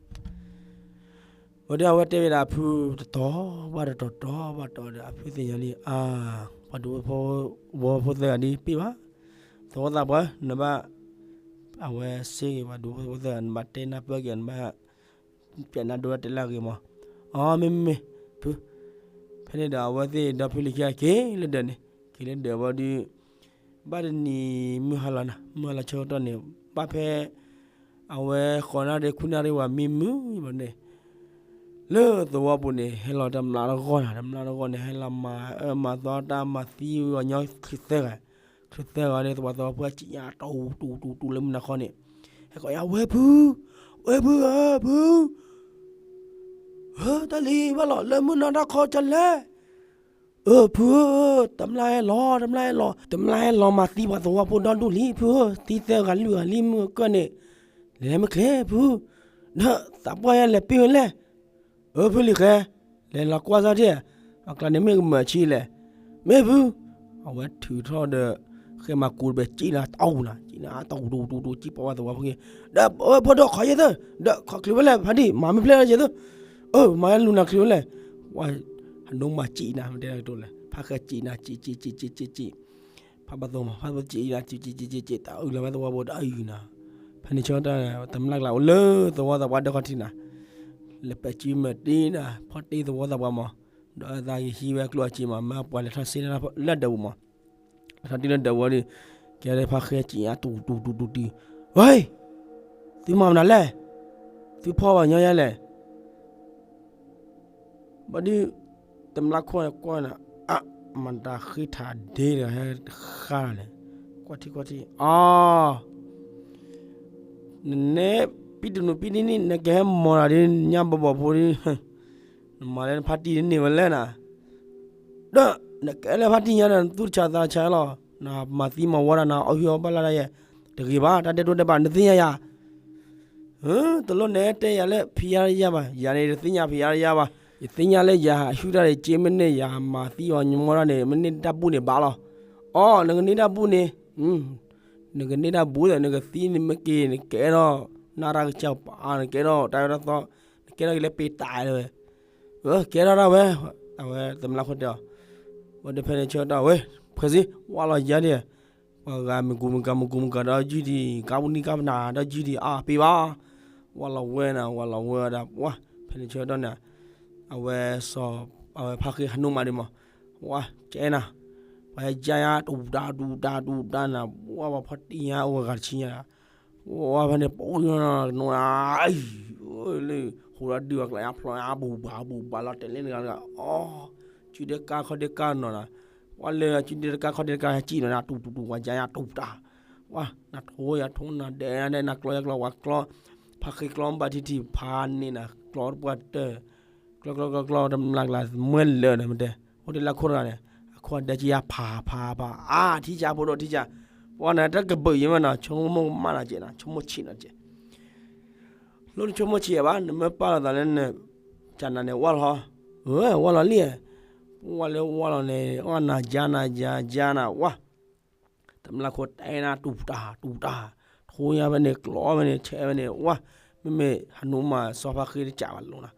ဝဲဒၣ်အဝဲတဲဝဲဒၣ်အဖုတတီၤဘၣ်တတီၤတီၤဘၣ်တီၤဒီး အဖုသ့ၣ်ညါလံ အါ ပှၤဒူဖိသဝီဖိသၢဂၤဒ်ပ့ၢ်ဘၣ် သဝီသးပှၢ် နဘၣ် အဝဲစ့ဂ့ၤ ပှၤဒူဖိသၢဂၤ နဘၣ်တဲနၢ်ပၢၢ်က့ၤ နဘၣ် ပျဲနၢ်ဒိတၢ်တဲလၢအဂ့ၤမး အီ မ့မ့ၢ် ဖု ဖဲန့ၣ်ဒီးအဝဲသ့ၣ်ဒီဖုလံၤခံဂၤက့ၤလၢဒၢးန့ၣ် က့ၤလၢဒၢးဝံၤဒီး ဘၣ်တနံၤမုၢ်ဟါလီၤနၤ မုၢ်ဟါလီၤဆၢကတီၢ်န့ၣ် ဘၣ်ဖဲ အဝဲဃိးနၣ်ရံၣ်ခွံနၣ်ရံၣ်ဝဲမံမုၢ်ဘၣ်န့ၣ် လၢသဝီပူၤန့ၣ် ဟဲလီၤတမျးတဂီၢ်နၤ တမျးတဂီၢ်န့ၣ် ဟဲလီၤမၤအၢမၤသီတၢ်မၤသံဝဲညီချုးသၢဂၤ ချုးသၢဂၤန့ၣ် သဝီသဝီဖိစံးညါတူတူတူတူလၢမုၢ်နၤခီန့ၣ် ဟဲကိးယၤ ဝဲဖု ဝဲဖုဧၢ ဖု ဧၢ တၢ်လံၤဘၣ်လီၤ လၢမုၢ်နၤတၢ်ခီကလဲၣ် အၢ ဖုဧၢ တမျးဟဲလီၤ တမျးဟဲလီၤ တမျးဟဲလီၤမၤသံပှၤသဝီဖိဒီဒူၣ်လံ ဖုဧၢ သံသၢဂၤလွံၢ်ဂၤလံ မုၢ်ကၢၢ်န့ၣ် လဲၤမ့ၢ်ချ့ ဖု ဒီးသးပှၢ်ယဲလဲၤပ့ၢ်ဝဲလဲၣ် အၢ ဖုလံၤဃဲ လဲၤလီၤကွၢ်စၢ်ထံၣ် အကျါန့ၣ်မ့ၢ်ကမၢၢ်ဆံလဲၣ် မ့ၢ်ဖု အဝဲထုးထီၣ်ဒီး ဃဲမၤကူတဘဲစံၣ်နၤတအူနၤ စံၣ်နၤတအူတူတူတူ စံၣ်ပီဝဲသဝီဖိက့ၤ ဒီးဝဲဖိဒီးခီယဲၢ်သၢ ဒီးခီချုးဝဲလဲၣ် ဖါတံၢ် မၤမ့ၢ်ဖျဲၣ်လီၤယဲၢ်သၢ အၢ မၤယဲလူၤနၤချုးဝဲလဲၣ် ဝဲ ဟးဒိမၤစံၣ်နၤ မ့ၢ်တဲတၢ်ကတိၤလဲၣ် ဖါဃဲစံၣ်နၤ စံၣ် စံၣ် စံၣ် စံၣ် စံၣ် ဖါဘၣ်သိမး ဖါဘၣ်သိစံၣ်နၤ စံၣ် စံၣ် စံၣ် စံၣ် တၢ်အုၣ်လီၤဝဲသဝီဖိတၢ်အုၣ်နၤ ဖဲန့ၣ်ဆၢကတီၢ် တမျးကျါအိၣ်လၢသဝီသးပှၢ်ဒီခီၣ်ထံးနၤ လဲၤပဲာ်စုမဲာ်တ့ၢ်နၤ ဖီၣ်တ့ၢ်သဝီသးပှၢ်မး ဒီးသးကဟံးဝဲကျိၣ်အစ့မး မ့ၢ်ပှၤလဲၤထီၣ်စ့လၢဒၢးပူၤမး ထီၣ်တ့ၢ်လၢဒၢးပူၤဒီး ကဲလၢဖါဃဲစံၣ်ညါ တူတူတူတူတူ ဝဲ သုမၤမနုၤလဲၣ် သုဖီၣ်ဘၣ်ညီယဲလဲၣ် ဘၣ်ဒုး တမျးခိၣ်ကွၢ်နၤ အါ မၤတၢ်ဃ့ထးဒ့ဒီးဟဲဃါလဲၣ် ကွၢ်ထံကွၢ်ထံ အါ နနဲ ပံတနူးပံတနံၣ် နကဟဲမီၢ်တၢ်ဒ်ညါဘီဘီဖိဒ် နမၤလၢနဖါတံၢ်န့ၢ်ဝဲလဲၣ်နၤ ဒီးနကဲလၢဖါတံၢ်ညါဒီး နသူၣ်တဆးသးဆးလီၤ နမၤသံမၤဝီတၢ် နအီၣ်ဟုၣ်အီၣ်ဘၣ်လၢ်တၢ်ယဲ တဂ့ၤဘၣ် တၢ်ဒဲးတိၢ်ဒဲးဘး နသ့ၣ်ညါယၤ တလိၣ်နဲတဲယၤလၢဖံးယါတယါဘၣ် ယၤန့ၣ် တသ့ၣ်ညါဖံးယါတယါဘၣ် ယသ့ၣ်ညါလၢယၤဟးဟုၣ်တၢ်န့ၣ် က့မ့ၢ်န့ၢ် ယၤမၤသံအီၤညီမီၢ်တၢ်န့ၣ် မ့ၢ်န့ၢ်တၢ်ဘူၣ်န့ၣ်ဘၣ်လီၤ အီ နကန့ၢ်တၢ်ဘူၣ်န့ၣ် နကန့ၢ်တၢ်ဘူၣ်ဒီး နကသံန့ၣ်မ့ၢ်က့ၤ နကဲထီၣ် နၢ်တၢ်ကစၢ်ပၤ နကဲထီၣ်တၢ်အၢတၢ်သီ နကဲထီၣ်က့ၤလၢပ့ၤတၢ်ဝဲ ကဲထီၣ်ဒၣ်ဝဲ အဝဲတမျးခိၣ်တဲအီၤ ဝဲဒၣ်ဖဲန့ၣ်ဆၢကတီၢ်ဝဲ ဖှဲးစ့ ဝါလီၤယၤဒၣ် ပှၤဂၤမ့ၢ်ကူမ့ၢ်ကၤ မ့ၢ်ကူမ့ၢ်ကၤဒီးယုၢ်ဒံး ကါပူၤနံၣ်ကါပနၤဒီးယုၢ်ဒံး အါ ပ့ၤဘၣ် ဝါလီၤဝဲနၤ ဝါလီၤဝဲဒၣ် ပှၤ ဖဲန့ၣ်ဆၢကတီၢ်န့ၣ် အဝဲစီၤ အဝဲဖါဃ့ဟးနူမးဒံးမး ဝါ ကဲနၤ ပှၤဟဲကါညါ တူၢ်တၢ်တူၢ်တၢ်တူၢ်တၢ်နၤ ဝါ ပှၤဖီၣ်တံၢ်ညါအိၣ်ဂၤတဆံညါ ဝါဖဲန့ၣ် ပအိၣ်နီၤနၤ လၢ ဟိးဒီးဒုးအကျါညါဖျီညါ ဘူၣ်ဘၣ်ဘူၣ်ဘၣ်လီၤတဲာ်လၢနဂၤတဂၤ အီ စုဒဲကါခီၣ်ဒဲကါနီၤနၤ ဝါလၢစုဒဲတကါခီၣ်ဒဲတကါဟဲစံၣ်နီၤနၤ တူၢ်တူၢ်တူၢ် ပှၤကါညါတူၢ်တၢ် ဝါ နၤထိယၤထိနၤဒဲးနၤဒဲး နၤကျီယၤကျီ ဝါကျီ ဖါဃ့ကျီဘၣ်ထံထံ ဖါန့ၣ်နၤ ကျီပှၤတၢၢ် ကျီကျီကျီကျီ တမျးကျါမွဲလၢာ်န့ၣ် မ့ၢ်တဲ အိၣ်တ့ၢ်လၢခိၣ်တဂၤန့ၣ် အခိၣ်ဒဲကယၤဖးဖးဖး အါ ထံၣ်ကၢ်ဖိဒိၣ်ထံၣ်ကၢ် ပှၤန့ၣ် တၢ်ကဘုးယံၤမးနီၤ ဆိကမိၣ်ကမၣ်နၤကဲးနၤ ဆိကမိၣ်ဆံးနၤကဲး ဒိၣ်တဆိကမိၣ်ဆံးဘၣ်, နမ့ၢ်ပာ်လီၤသးလၢန ကနၤန့ၣ် ဝၢ်လီၤ, ဝၢ်လီၤလံ, ပှၢ်လၢဝၢ်လီၤန့ၣ် အီၣ်နၤယါနၤယါယါနၤဝၢ်, တမျၢ်ခိၣ်တဲနၤတူၢ်တၢ်တူၢ်တၢ်, ထိညါဖဲန့ၣ် ကျီဖဲန့ၣ် ဆဲးဖဲန့ၣ် ဝၢ်, မ့မ့ၢ်ဟနူမးစီၤဖါဃ့တကးဘၣ်လိၤနၤ,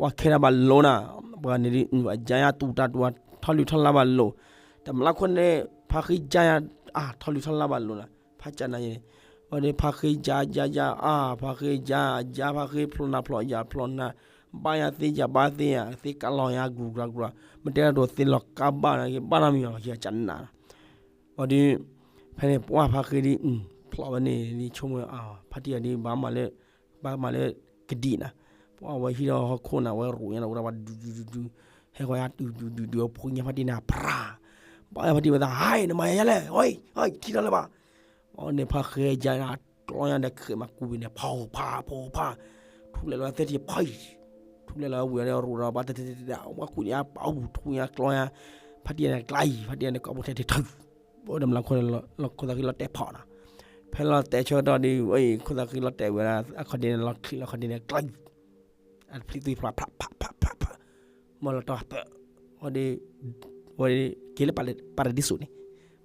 ဝၢ်ခဲနၤဘၣ်လိၤနၤ, ပှၤန့ၣ်ဒ် အယါယါတူၢ်တၢ်တူၢ်တၢ် ထီၣ်လုၢ်ထီၣ်လါဘၣ်လိၤ, တမျၢ်ခိၣ်န့ၣ် ဖါဃ့ယါယါ အါ ထီၣ်လုၢ်ထီၣ်လါဘၣ်လိၤနၤ, ဖးကနၤယါန့ၣ်, ဝဲဒ်ဖါဃ့ယါယါယါအါ ဖါဃ့ယါယါ ဖါဃ့ဖျိနၤဖျိယၤဖျိနၤ, ဘၣ်ယၤသ့ယၤဘၣ်သ့ယၤ သ့ကါလီၤယၤ ကြူၤကြူၤကြူၤ, မ့ၢ်တဲတၢ်ဒိးသ့လီၤကါဘၣ်နၤ ကဘၣ်နီတမံၤလီၤ ယကနၤ, ဝဲဒ် ဖဲန့ၣ် ပှၢ်ဖါဃ့ဒ် ဖျိးဝဲန့ၣ် ဒ်ဆိကမိၣ် ဖါတံၢ်အီၤဒ် ဘၣ်မၤလၢ ဘၣ်မၤလၢကဒံးနၤ, ပှၢ်ဝဲဟံၣ်ဒီးဟီၣ်ခိၣ်နၤ ဝဲရိးညါနၤ အိၣ်ဒၣ်ဝဲဒူဒူဒူဒူ, ဟဲဃီၤယါတုၤတုၤတုၤတုၤ ဖိညါဖါတံၢ်န့ၣ် ဖြး, ဘၣ်ယါဖါတံၢ်ဝဲသး ဟဲ နမၤယါလဲၣ် အီ ထံထီၣ်လၢၤဘၣ်, အီန့ၣ် ဖါဃ့ယါ ကျီညါဒီး ဃဲးမၤကူးဘ့ၣ်န့ၣ် ဖးဖး ဖးဖး, ထူလဲၤလီၤသဲထံဖး, ထူလဲၤလီၤဝံၤဒီးရိးဒီးဘၣ်တဲတဲတဲတဲ ဝဲကူးန့ၣ် ပှၤအူထူညါကျီညါ, ဖါတံၢ်န့ၣ်ကျါအံၤ ဖါတံၢ်န့ၣ် ကိးဘိထဲတထၢၣ်, ဘၣ်ဒီးမျၢ်ခိၣ်န့ၣ် လီၤခိၣ်သးဃ့လီၤတဲာ်ဖီးနၤ, ဖဲလီၤတဲာ်ဆၢကတီၢ်ဒီး အဝဲအံၤ ခိၣ်သးဃ့လီၤတဲာ်ဝဲဒၣ် အခီၣ်ဒ့န့ၣ် လီၤချံးလီၤခီၣ်ဒ့န့ၣ် ကျါအံၤ အဖျံးသွံဖျိး ဖးဖးဖးဖးဖး, မၢလီၤတီၢ်ပၢၢ်, ဝဲဒၣ် ဝဲဒၣ်က့ၤလၢပၤရဒံစူးန့ၣ်,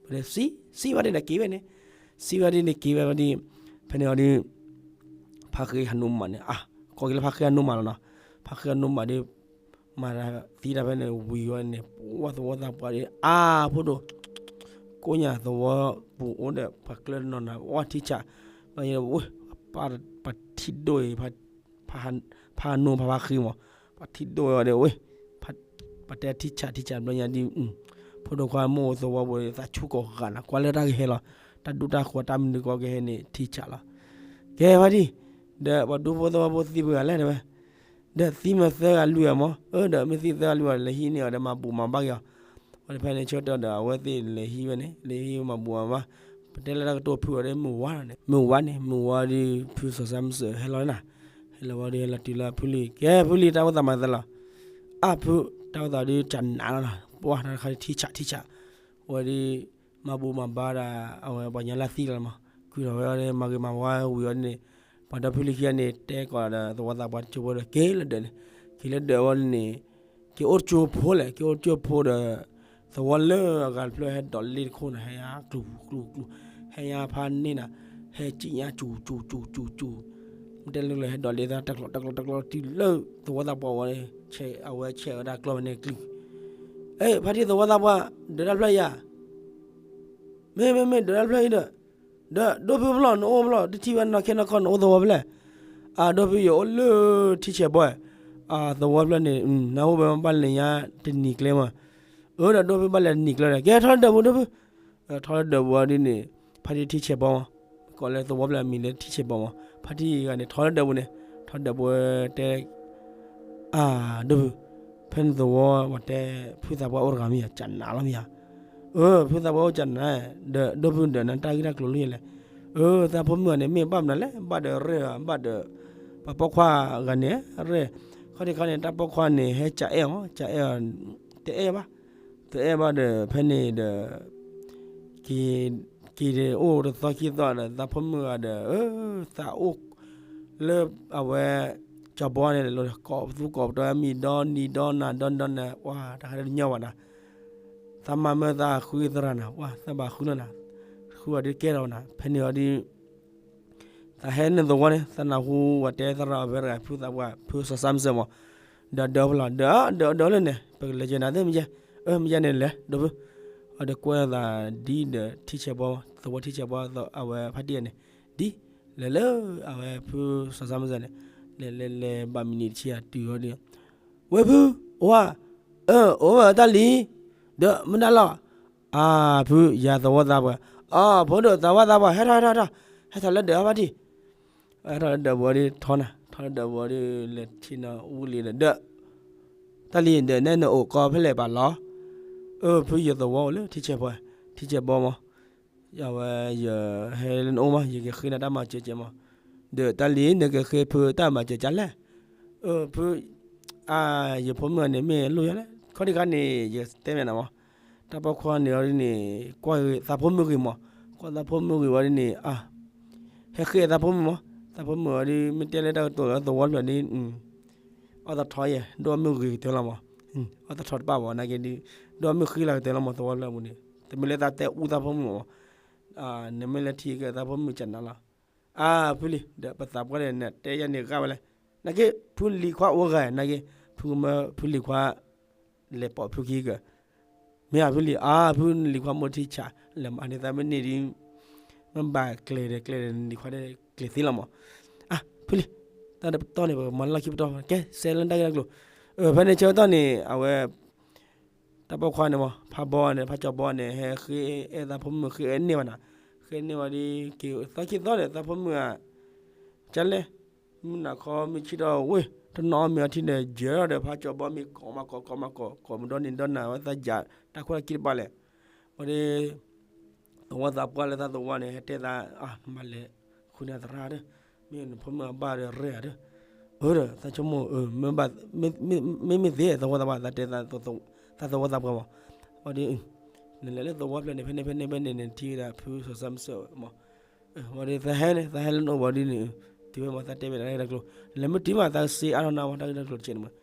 ဝဲဒၣ်စံး စံးဝဲဒၣ်ဒီးက့ၤဝဲန့ၣ်, စံးဝဲဒၣ်န့ၣ်က့ၤဝဲဝဲဒၣ်, ဖဲန့ၣ်အီၤဒ် ဖါဃ့ဟးနူမးန့ၣ် အါ ကိးက့ၤလၢဖါဃ့ဟးနူမးလီၤနီၤ, ဖါဃ့ဟးနူမးဒီး မၤသံတၢ်ဖဲန့ၣ်ဝံၤဝဲန့ၣ် ပှၢ်သဝီသးပှၢ်ဒီး အါ ဖိဒိၣ် ကိးညါသဝီပူၤအိၣ်ဒီး ပှၤကျၢၢ်တနီၤနၤ ဝဲထံဆး, ဘျီညါဝဲ ပှၤထံဒိၣ်အံၤ ဖါနူဖါဖါဃ့မး, ပှၤထံဒိၣ်ဝဲဒီးဝဲ ပှၤတဲထံဆးထံဆး ဘျီညါဒ် ဖိဒိၣ်ခွါမ့ၢ်အိၣ်သဝီပူၤ သးဆူၣ်ကိးဂၤနၤ ကွၢ်လၢတၢ်ကဟဲလီၤ, တၢ်ဒူတၢ်ဃိးတၢ်မနုၤကီကဟဲန့ၣ် ထံဆးလီၤ, ကဲဖါတံၢ်, ဒီးပှၤဒူဖိသဝီဖိသံပှဲၤဂၤလဲၣ်တဲဝဲ ဒီးသံမ့ၢ်သၢဂၤလွံၢ်ဂၤမး, အၢ ဒီးမ့ၢ်သံသၢဂၤလွံၢ်ဂၤ လဲၤဟံးန့ၢ်အီၤဒီးမၤဘူၣ်မၤဘါက့ၤအီၤ, ဝဲဖဲန့ၣ်ဆၢကတီၢ်ဒီး အဝဲသ့ၣ်လဲၤဟံးဝဲန့ၣ် လဲၤဟံးမၤဘူၣ်မၤဘါ, ပတဲလၢတၢ်ကတိၤဖုအီၤဒီး မုၢ်ဝါန့ၣ် မုၢ်ဝါန့ၣ် မုၢ်ဝါဒီး ဖုစီၤစၢ်မုၢ်စၢၤဟဲလီၤနၤ, ဟဲလီၤဝဲဒီး ဟဲလီၤတုၤလၢဖုလံၤ ကဲဖုလံၤ တၢ်အိၣ်သးမၤသးလီၤ, အါဖု တၢ်အိၣ်သးဒီးကနးလီၤနီၤ, ပှၢ်တၢ်တခါထံဆးထံဆး, ဝဲဒီး မၤဘူၣ်မၤဘါဒီး အဝဲပှၤညါလၢသံလီၤမး, ကွံာ်ထီၣ်ဝဲအီၤဒီး မၤဂ့ၤမၤဝါဝံၤအီၤန့ၣ်, ပှၤဒီဖုလံၤခံဂၤန့ၣ် တဲကိးဒီးသဝီသးပှၢ်တကၠိဖိဒီး က့ၤလၢဒၢးန့ၣ်, က့ၤလၢဒၢးဝဲန့ၣ်, က့ၤအိၣ်တကၠိဖိလဲၣ် က့ၤအိၣ်တကၠိဖိဒီး သဝီလၢအဂၤတဖျၢၣ်ဟဲဒိးလ့တခိၣ်န့ၣ် ဟဲယါကျူၤကျူၤကျူၤ, ဟဲယါဖးန့ၢ်နၤ, ဟဲကံၣ်ညါစူၤစူၤစူၤစူၤစူၤ, မ့ၢ်တဲလၢကျိၤဟဲဒိးလ့သးတကျိၤတကျိၤတကျိၤတုၤလၢသဝီသးပှၢ်ဝဲ, အဝဲဆဲးဝဲဒၣ်ကျီၢ်ဖဲန့ၣ်ကျုၢ်, အ့ ဖါတံၢ်သဝီသးပှၢ် ဒၢးတၢ်ဖျၢၣ်ယၤ မ့ၢ်မ့ၢ်မ့ၢ်ဒၢးတၢ်ဖျၢၣ်အံၤဒီး, ဒီးဒိၣ်ဖုဖျီၣ် နအိၣ်ဖျီၣ် တထံၣ်ဝဲနီၢ်ခဲနီၢ်ခီ နအိၣ်သဝီဖဲလဲၣ်, အဒိၣ်ဖုယအိၣ်လၢထံဆဲးဘီ, အသဝီဖျၢၣ်န့ၣ် နၢ်ဟူဝဲဘၣ်လဲၤညါတနံၤကျဲမး, အၢ ဒီးဒိၣ်ဖုဘၣ်လဲၤတနံၤကျဲဒီး ကဲထီၣ်လၢဒၢးပူၤဒိၣ်ဖု, ထီၣ်လၢဒၢးပူၤအီၤဒ်န့ၣ်, ဖါတံၢ်ထံဆဲးဘီမး, ကိးလၢသဝီဖျၢၣ်အမံၤလၢထံဆဲးဘီမး, ဖါတံၢ်ဂၤန့ၣ် ထီၣ်လၢဒၢးပူၤန့ၣ်, ထီၣ်ဒၢးပူၤတဲ အၢ ဒိၣ်ဖု, ဖဲန့ၣ်သဝီပှၤတဲ ဖုသးပှၢ်အိၣ်တဂၤမ့ၢ်ဧါ ကနးလီၤမ့ၢ်ဧါ, အၢ ဖုသးပှၢ်အိၣ်ကနး, ဒီးဒိၣ်ဖုဒီးနတၢ်ဂ့ၢ်တၢ်ကျိၤလၢယလဲၣ်, အၢ သးဖိမုၣ်ဂၤန့ၣ် မ့ၢ်ဘၣ်မနုၤလဲၣ် ဘၣ်ဒီးရဲၣ်ဧါ ဘၣ်ဒီး ပှၤပိာ်ခွါဂၤန့ၣ် ရဲၣ်, ခီဒံခီန့ၣ် တၢ်ပိာ်ခွါန့ၣ် ဟဲကအဲၣ်အီၤ ကအဲၣ်အီၤ, တအဲၣ်ဘၣ်, တအဲၣ်ဘၣ်ဒီး ဖဲန့ၣ်ဒီး က့ၤ က့ၤဒီးအိၣ်တသီခံသီဒီး သးဖိမုၣ်ဂၤဒီး အၢ သးအိၣ်လၢအဝဲ ကၠီၤဘီန့ၣ် လီၤကိးပသူကိးပတီၢ် မံၤဒီနံၤဒီနၤဒီနၤဒီနၤ ပှၤတၢ်ခါတညီဘၣ်နၤ, သးမၤမၢသးဃုသရၣ်နၤ ပှၤသးဘၣ်ဃုလီၤနၤ, ဃုအီၤဒ်ကဲထီၣ်နၤ ဖဲန့ၣ်အီၤဒ် သးဟဲနုာ်သဝီန့ၣ် သးနၢ်ဟူဝဲတဲသရၣ်အဝဲတဂၤ ဖုသးပှၢ် ဖုစီၤစၢ်မုၢ်စၢၤမး, ဒီးဒၢးဖဲလီၤ ဒၢး ဒၢး ဒၢးလၢန့ၣ် ပကလဲၤက့ၤနၤသ့ၣ်မ့ၢ်ယဲ, အၢ မ့ၢ်ယဲန့ၣ်လဲၤ ဒိၣ်ဖု, အဒီးကွဲသးဒ်ဒီးထံဆဲးဘီ သဝီထံဆဲးဘီ အဝဲဖါတံၢ်န့ၣ်, ဒ် လဲၤလၢအဝဲဖုစီၤစၢ်မုၢ်စၢၤန့ၣ်, လဲၤလဲၤလဲၤဘၣ်မံးနံးတဆံဂၤတုၤအီၤဒီး, ဝဲဖု, အိၣ်ဧါ, အၢ အိၣ်ဝဲတၢ်လံ, ဒီးမနုၤလီၤ, အၢ ဖု ယၤသဝီသးပှၢ်, အၢ ဖိဒိၣ်သးဝါသးပှၢ် ဟဲထီၣ် ဟဲထီၣ် ဟဲထီၣ်လၢဒၢးဖါတံၢ် ဟဲထီၣ်လၢဒၢးပူၤဒီးထီနၤ, ထီၣ်လၢဒၢးပူၤဒီး လဲၤထံၣ်နီၤဝံၤလံဒီး ဒီး တၢ်လံဒီးနဲနအိၣ်ကီဖဲလဲၣ်ပာ်လီၤ, အၢ ဖုယသဝီအိၣ်လၢထံဆဲးဘီ, ထံဆဲးဘီမး, အဝဲယဟဲလၢနအိၣ်မး ယကဃ့နၤတၢ်မၤစၢၤကဲမး, ဒီးတၢ်လံနကဃ့ဖုတၢ်မၤစၢၤကလဲၣ်, အၢ ဖု အၢ ယဖိမုၣ်ဂၤန့ၣ်မ့ၢ်လိၣ်ယၤလဲၣ် ခီဒံခါန့ၣ် ယတဲမ့ၢ်နၤမး, တၢ်ပိာ်ခွါန့ၣ်အီၤဒ်န့ၣ် ကွၢ်သးဖိမုၣ်ဂ့ၤမး, ကွၢ်သးဖိမုၣ်ဂ့ၤဝဲဒ်န့ၣ် အၢ ဟဲဃ့သးဖိမုၣ်မး, သးဖိမုၣ်အီၤဒ် မ့ၢ်တဲလၢတၢ်ကတိၤလၢသဝီဖျၢၣ်ဒ် အီၣ်သးထီယဲၢ် ဒိၣ်အီၣ်မ့ၢ်ဂ့ၤကတၢၢ်လီၤမး, အီၣ်သးထီတဘၣ်ဘၣ် နာ်က့ဒ် ဒိၣ်အီၣ်မ့ၢ်ဃံလၤကတၢၢ်လီၤမး သဝီဖျၢၣ်အပူၤန့ၣ် တမ့ၢ်လၢသးတဲအူသးဖိမုၣ်မး, နမ့ၢ်လဲၤထံၣ်က့ၤသးဖိမုၣ်ကနၤလီၤ, အါ ဖုလံၤ ဒီးပသးပှၢ်န့ၣ် နတဲယၤန့ၣ်ဂ့ၤဝဲလဲၣ်, နာ်က့ ဖုလံၤခွါအိၣ်ဂၤ နာ်က့ ဖုကမၢဖုလံၤခွါ လဲၤပိာ်ဖုခံက့ၤ, မ့ၢ်အဖုလံၤ အါ ဖုလံၤခွါမိၢ်ထံဆး လဲၤမၤန့ၢ်သးမ့ၢ်န့ၢ်ဒ် မ့ၢ်ဘၣ်ကျဲၤဒီးကျဲၤဒီး လံၤခွါဒီးကျဲၤသ့လီၤမး, အါ ဖုလံၤ တၢ်တပတီၢ်န့ၣ် ပကမၤလီၢ်ခံပတီၢ် ကဲ စဲလၢတၢ်ဂ့ၢ်တၢ်ကျိၤ, ဖဲန့ၣ်ဆၢကတီၢ်န့ၣ် အဝဲ တၢ်ပိာ်ခွါန့ၣ်မး ဖးဘီန့ၣ် ဖးကၠီဘီန့ၣ် ဟဲဃ့အဲၣ်သးဖိမုၣ် ဃ့အဲၣ်န့ၢ်ဘၣ်နၤ, ဃ့န့ၢ်ဘၣ်ဒ် က့ၤသီခံသီန့ၣ် သးဖိမုၣ်ဧါ ကလဲၣ်, မုၢ်နၤခီမ့ၢ်ဆံးထီၣ်ဝ့ၢ် တနီၤအီၣ်မ့ၤအီထံန့ၣ် ယၢၤထီၣ်ဒီး ဖးကၠီဘီမ့ၢ်ကိးမၤကိး ကိးမၤကိး ကိးမုၢ်ဒီနံၤဒီနၤ ဝဲသးယၤ တၢ်ခိၣ်တၢ်ခံတဘၣ်လဲၣ်, ဝဲဒ် သဝီသးပှၢ်လၢသးသဝီန့ၣ် ဟဲတဲသး မၤလဲၤဃုန့ၢ်သရၣ်ဒီး မ့ၢ်နဖိမုၣ်အဘၣ်ဒီးရဲၣ်ဧါဒီး, အၢဒီး သးဆိကမိၣ် မ့မ့ၢ်သ့သဝီသးပှၢ် သးတဲ သးသဝီသးပှၢ်မး, ဝဲဒ် နလဲၤလၢသဝီဖျၢၣ်န့ၣ် ဖဲန့ၣ်ဖဲန့ၣ်ဖဲန့ၣ် နထံၣ်ဝဲဒၣ်ဖုစီၤစၢ်မုၢ်စၢ်ဝဲမး, ဝဲဒ်သးဟဲန့ၣ် သးဟဲလၢနအိၣ်ဘၣ်ဒ်န့ၣ် တုၤဝဲမး သးတဲဝဲဒၣ်တၢ်ဂ့ၢ်တၢ်ကျိၤ နလဲၤမ့ၢ်တုၤမး သးစ့အါထီၣ်နၤမး တၢ်ဂ့ၢ်တၢ်ကျိၤတကဲန့ၣ်မး,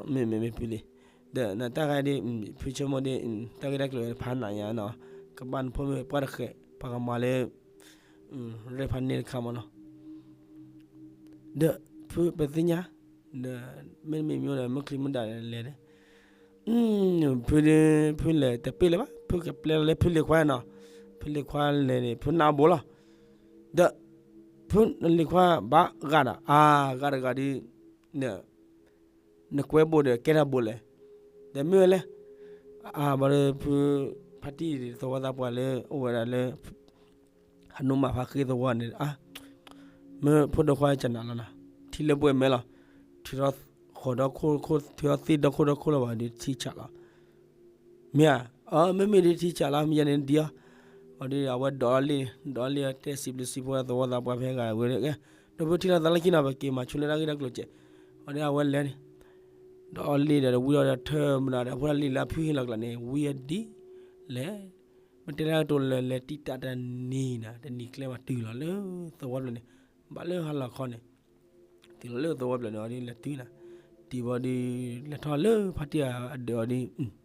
မ့မ့ၢ်မ့ၢ်ဖုလံၤ ဒီးနတၢ်ဂ့ၢ်ဒ် ဖုဆိကမိၣ်ဒ် တၢ်ဂ့ၢ်တၢ်ကျိၤဖးနးညါနီၤ, ကဘၣ်နဖိမုၣ်ပှၢ်တဃဲး ပှၤကမၤလၢ ရဲၣ်ဖးန့ၢ်တခါမးနီၤ, ဒီးဖုပသ့ၣ်ညါ ဒီးမ့တမ့ၢ်မ့ၢ်ဒီး မုၢ်ချံမုၢ်ဒၣ်လဲၤဒီး ဖုဒ် ဖုလဲၤတပ့ၢ်လၢၤဘၣ် ဖုကပျဲလီၤလၢဖုလံၤခွါနီၤ, ဖုလံၤခွါလဲၤန့ၣ် ဖုနးဘိလီၤ, ဒီး ဖုလံၤခွါဘၣ်ဂာ်ဒီး အါ ဂာ်တဂၤဒ် နကွဲဘိဒီးကဲထီၣ်ဘိလဲၣ်, ဒီးမ့ၢ်ဝဲလဲၣ်, အါ ဘၣ်ဒီးဖု ဖါတံၢ်သဝီသးပှၢ်လၢ အိၣ်ဝဲဒၣ်လၢ ဟးနိးမးဖါဃ့သဝီန့ၣ် အါ မ့ၢ်ဖိဒိၣ်ခွါကနၤလီၤနီၤ, ထံလၢပှဲၤမဲလီၤ, ထုးထီၣ်ဃီၤဒီခိၣ် ထုးထီၣ်သ့ၣ်ဒီခိၣ်ဒီခိၣ်လီၤဘၣ်ဒီးထံဆးလီၤ, မ့ၢ်ဧါ, အမ့မ့ၢ်ဒ်ထံဆးလီၤ မ့ၢ်ယၤန့ၣ်ဒံအီၤ, အီၤဒ်အဝဲဒိးလီၤလံာ် ဒိးလီၤလံာ်တဲစံးဘျုးစံးဖှိၣ်သဝီသးပှၢ်ဖဲဂၤဝဲ, ဒီးဖုထံၣ်လီၤသးလၢခံနီၤ ပက့ၤမၤဆိလၢတၢ်ဂ့ၢ်တၢ်ကျိၤကဲး, အီၤဒ်အဝဲလဲၤန့ၣ် ဒီးအီၤလံဒီးဝံအီၤဒီးထၢမနုၤဒီး အဖိလံၤလၢအဖုဟ့ၣ်လီၤကျါန့ၣ် ဝံအီၤဒ်လဲၣ်, မ့ၢ်တဲတၢ်ကတိၤလဲၤလဲၤတံာ်တာ်တနံၤနၤ တနံၤကျဲမးတုၤလီၤလၢသဝီဖျၢၣ်န့ၣ်, ဘၣ်လၢဟါလီၤခီန့ၣ် တုၤလီၤလၢသဝီဖျၢၣ်န့ၣ် အီၤဒ်လဲၤတုၤနၤ, တုၤဘၣ်ဒီး လဲၤထီၣ်လၢဖါတံၢ်အဒၢးအီၤဒ်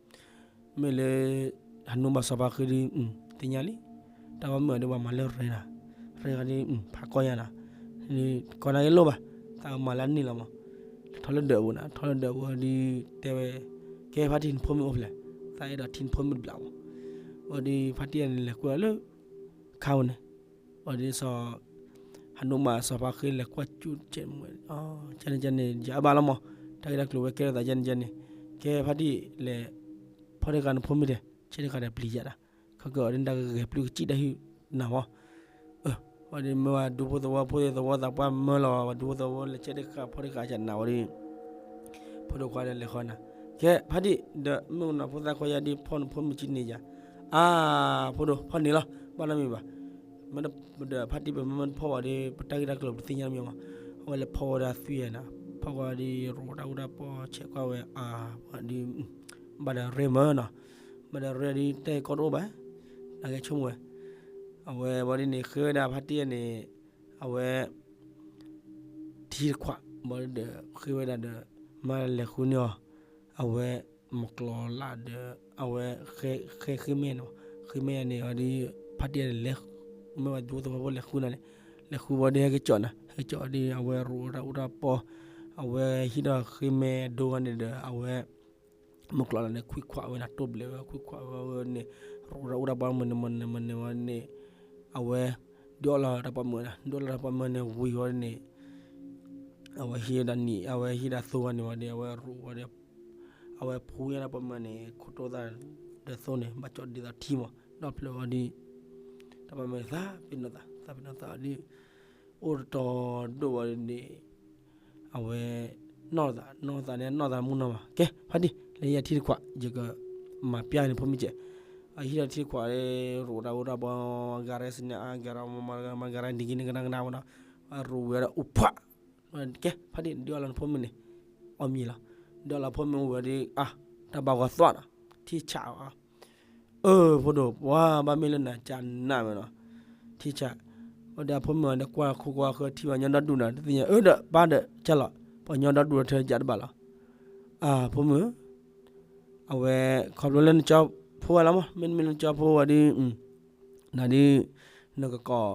မ့ၢ်လၢ ဟးနိးဘၣ်စီၤပၤဃ့ဒီး သ့ၣ်ညါလံ, တၢ်ဂီၢ်မုၢ်အီၤဒ်ပှၤမၤလၢရဲၣ်နၤ, ရဲၣ်ဂၤဒ် ဖးကီၢ်ညါနၤ, ကိးနၤဂ့ၤလိၣ်ဘၣ်, သးကမၤလၢအန့ၣ်လီၤမး, လဲၤထီၣ်လၢဒၢးအပူၤနၤ ထီၣ်လၢဒၢးအပူၤအီၤဒ် တဲဝဲ, ကဲဖါတံၢ်နဖိမုၣ်အိၣ်ဖျဲၣ်, သးအဲၣ်ဒိးထံၣ်နဖိမုၣ်တဘျီမး, အီၤဒ်ဖါတံၢ်န့ၣ်လဲၤကွံာ်အီၤလၢ ခါဝဲန့ၣ်, အီၤဒ်စီၤ ဟးနိးမးစီၤပၤဃ့လဲၤကွၢ်ကၠူၣ်ကဲးမး, ကန့ၣ်ကန့ၣ် ယၤအဘၣ်လီၤမး, တၢ်ဂ့ၢ်တၢ်ကျိၤဝဲကဲထီၣ်သးကန့ၣ်ကန့ၣ်, ကဲဖါတံၢ်လဲၤ ဖီၣ်တဂၤနဖိမုၣ်တဲ, ဆဲးတဃာ်ဒီးပျံၤယၤဒၣ်, ခီက့ၤအီၤဒ်တၢ်ဂဲၤပျုၢ်ကစံၣ်တၢ်ဟံၣ်နၤမး, အဝဲဒ်မ့ၢ်ဝဲဒူဖိသဝီဖိသ့ၣ်သဝီသးပှၢ်မၢလီၤ ဝဲဒူဖိသဝီလၢဆဲးတဃာ်ဖီၣ်တဃာ်ကနၤဝဲဒ် ဖိဒိၣ်ခွါဒီးလဲၤဃီနၤ, ကဲဖါတံၢ် ဒီးမုၢ်ကနီၤဖိသၣ်ခွါယါဒ်ဖီၣ်နဖိမုၣ်ကံန့ၣ်ယၤ, အါ ဖိဒိၣ်ဖီၣ်န့ၣ်လီၤ ဘၣ်နီတမံၤဘၣ်, မ့ၢ်ဒီးဖါတံၢ်ပမ့ၢ်တဖီၣ်ဘၣ်ဒီး ပတၢ်ဂ့ၢ်တၢ်ကျိၤပတသ့ၣ်ညါတမံၤမး, အဝဲလဲၤဖီၣ်ဝဲဒၣ်သွံၣ်နၤ, ဖီၣ်ကွၢ်ဒ်ရိးတၢ်အူတၢ်ပီဆဲးကွၢ်ဝဲအါ, ဘၣ်ဒီး ဘၣ်ဒီးရဲၣ်မၢနီၤ, ဘၣ်ဒီးရဲၣ်ဒ်တဲကီတအိၣ်ဘၣ်, နာ်က့ဆိကမိၣ်ဝဲ, အဝဲဘၣ်ဒ်န့ၣ်ဃ့ဝဲဒၣ်ဖါတံၢ်န့ၣ်, အဝဲ ထံတခွး ဘၣ်ဒီး ဃ့ဝဲဒၣ်ဒီး မ့ၢ်လဲၤဃုန့ၢ်အီၤ, အဝဲ မကျီၤလၢ်ဒီး အဝဲ ဃ့ဃ့မ့ၢ်န့ၣ်, ဃ့မ့ၢ်န့ၣ် အဝဲဒ် ဖါတံၢ်န့ၣ်လဲၤ မ့ၢ်ဝဲဒူသဝီဖိလဲၤဃုနၤန့ၣ်, လဲၤဃုဝဲဒ်ဟဲက့ၤကၠီၣ်နၤ, ဟဲက့ၤကၠီၣ်ဒ်အဝဲရိးတၢ်အူတၢ်ပီ, အဝဲဟံးဒီးဃ့မ့ၢ်အဒိဂၤန့ၣ်ဒီး အဝဲ မကျီၤလၢ်န့ၣ် ခွံခွးဝဲနၤ တိၢ်ဘျဲးဝဲ ခွံခွးဝဲန့ၣ်, ရိးတၢ်အူတၢ်ပီမုၢ်န့ၣ် မုၢ်န့ၣ် မုၢ်န့ၣ်ဝဲန့ၣ်, အဝဲ ဒုးအီၣ်လီၤတၢ်ပီမုၢ်နၤ, ဒုးအီၣ်လီၤတၢ်ပီမုၢ်န့ၣ် ဝံၤဝဲန့ၣ် အဝဲဟံးဒၣ်နံၣ် အဝဲဟံးဒၣ်သိဝဲန့ၣ်ဝဲဒီး အဝဲရိးဝဲဒီး အဝဲဖှူညါတၢ်ပီမုၢ်န့ၣ် ခိၣ်တိၢ်သၣ်ဒီးသိန့ၣ် ဘၣ်ကၠီၣ်ဒ်သိးထံမး ဒီဖျၢၣ်ဝဲဒီး တၢ်ပီမုၢ်န့ၣ် သးပ့ၤနီၣ်သး သးပ့ၤနီၣ်သးဒီး အိၣ်တတီၤဒိၣ်ဝဲန့ၣ် အဝဲ နီၢ်သး နီၢ်သးန့ၣ် နီၢ်သးမုၢ်နီၢ်မး ကဲ ဖါတံၢ် လၢယထံတခွး ယကမၤပျၢ်န့ၣ်ဖိမုၣ်ကဲး အဟံးဒီးထံတခွး ရိးတၢ်အိၣ်တၢ်ပီ ဂၤရဲစ့န့ၣ် အါ ဂၤရဲမၤဂၤရဲဒ်က့ၤန့ၣ် ကနၣ်ကနၣ်ဝဲဒီး အရိးဝဲဒီးအိၣ်ဖှး ကဲ ဖါတံၢ် ဒုးအီၣ်လီၤနဖိမုၣ်န့ၣ် အီၣ်မံၤလီၤ ဒုးအီၣ်လီၤဖိမုၣ်အိၣ်ဝဲဒီး အါ တၢ်ဘၣ်ဂီၤသွးနီၤ ထံဆးအီၤ အၢ ဖိဒိၣ် ပှၤဘၣ်မ့ၢ်လၢနၤကနၣ်ဝဲနီၤ ထံဆး ဘၣ်ဒီးအဖိမုၣ်အီၤဒီးကွၢ်ခိကွၢ်ဃၢၤထံၣ်ပှၤကညီဒီဒူၣ်နၤ တသ့ၣ်ညါ အၢဒီးပၢ်ဒီးကၢ်လီၤ ပှၤကညီဒီဒူၣ်ဒီးထဲယါတဘၣ်လီၤ. အဖိမုၣ် အဝဲခီဖျိလၢနကၠီဖိဝဲလီၤမး မ့တမ့ၢ်လၢနကၠီဖိဝဲဒီး နၤဒီး နကကိး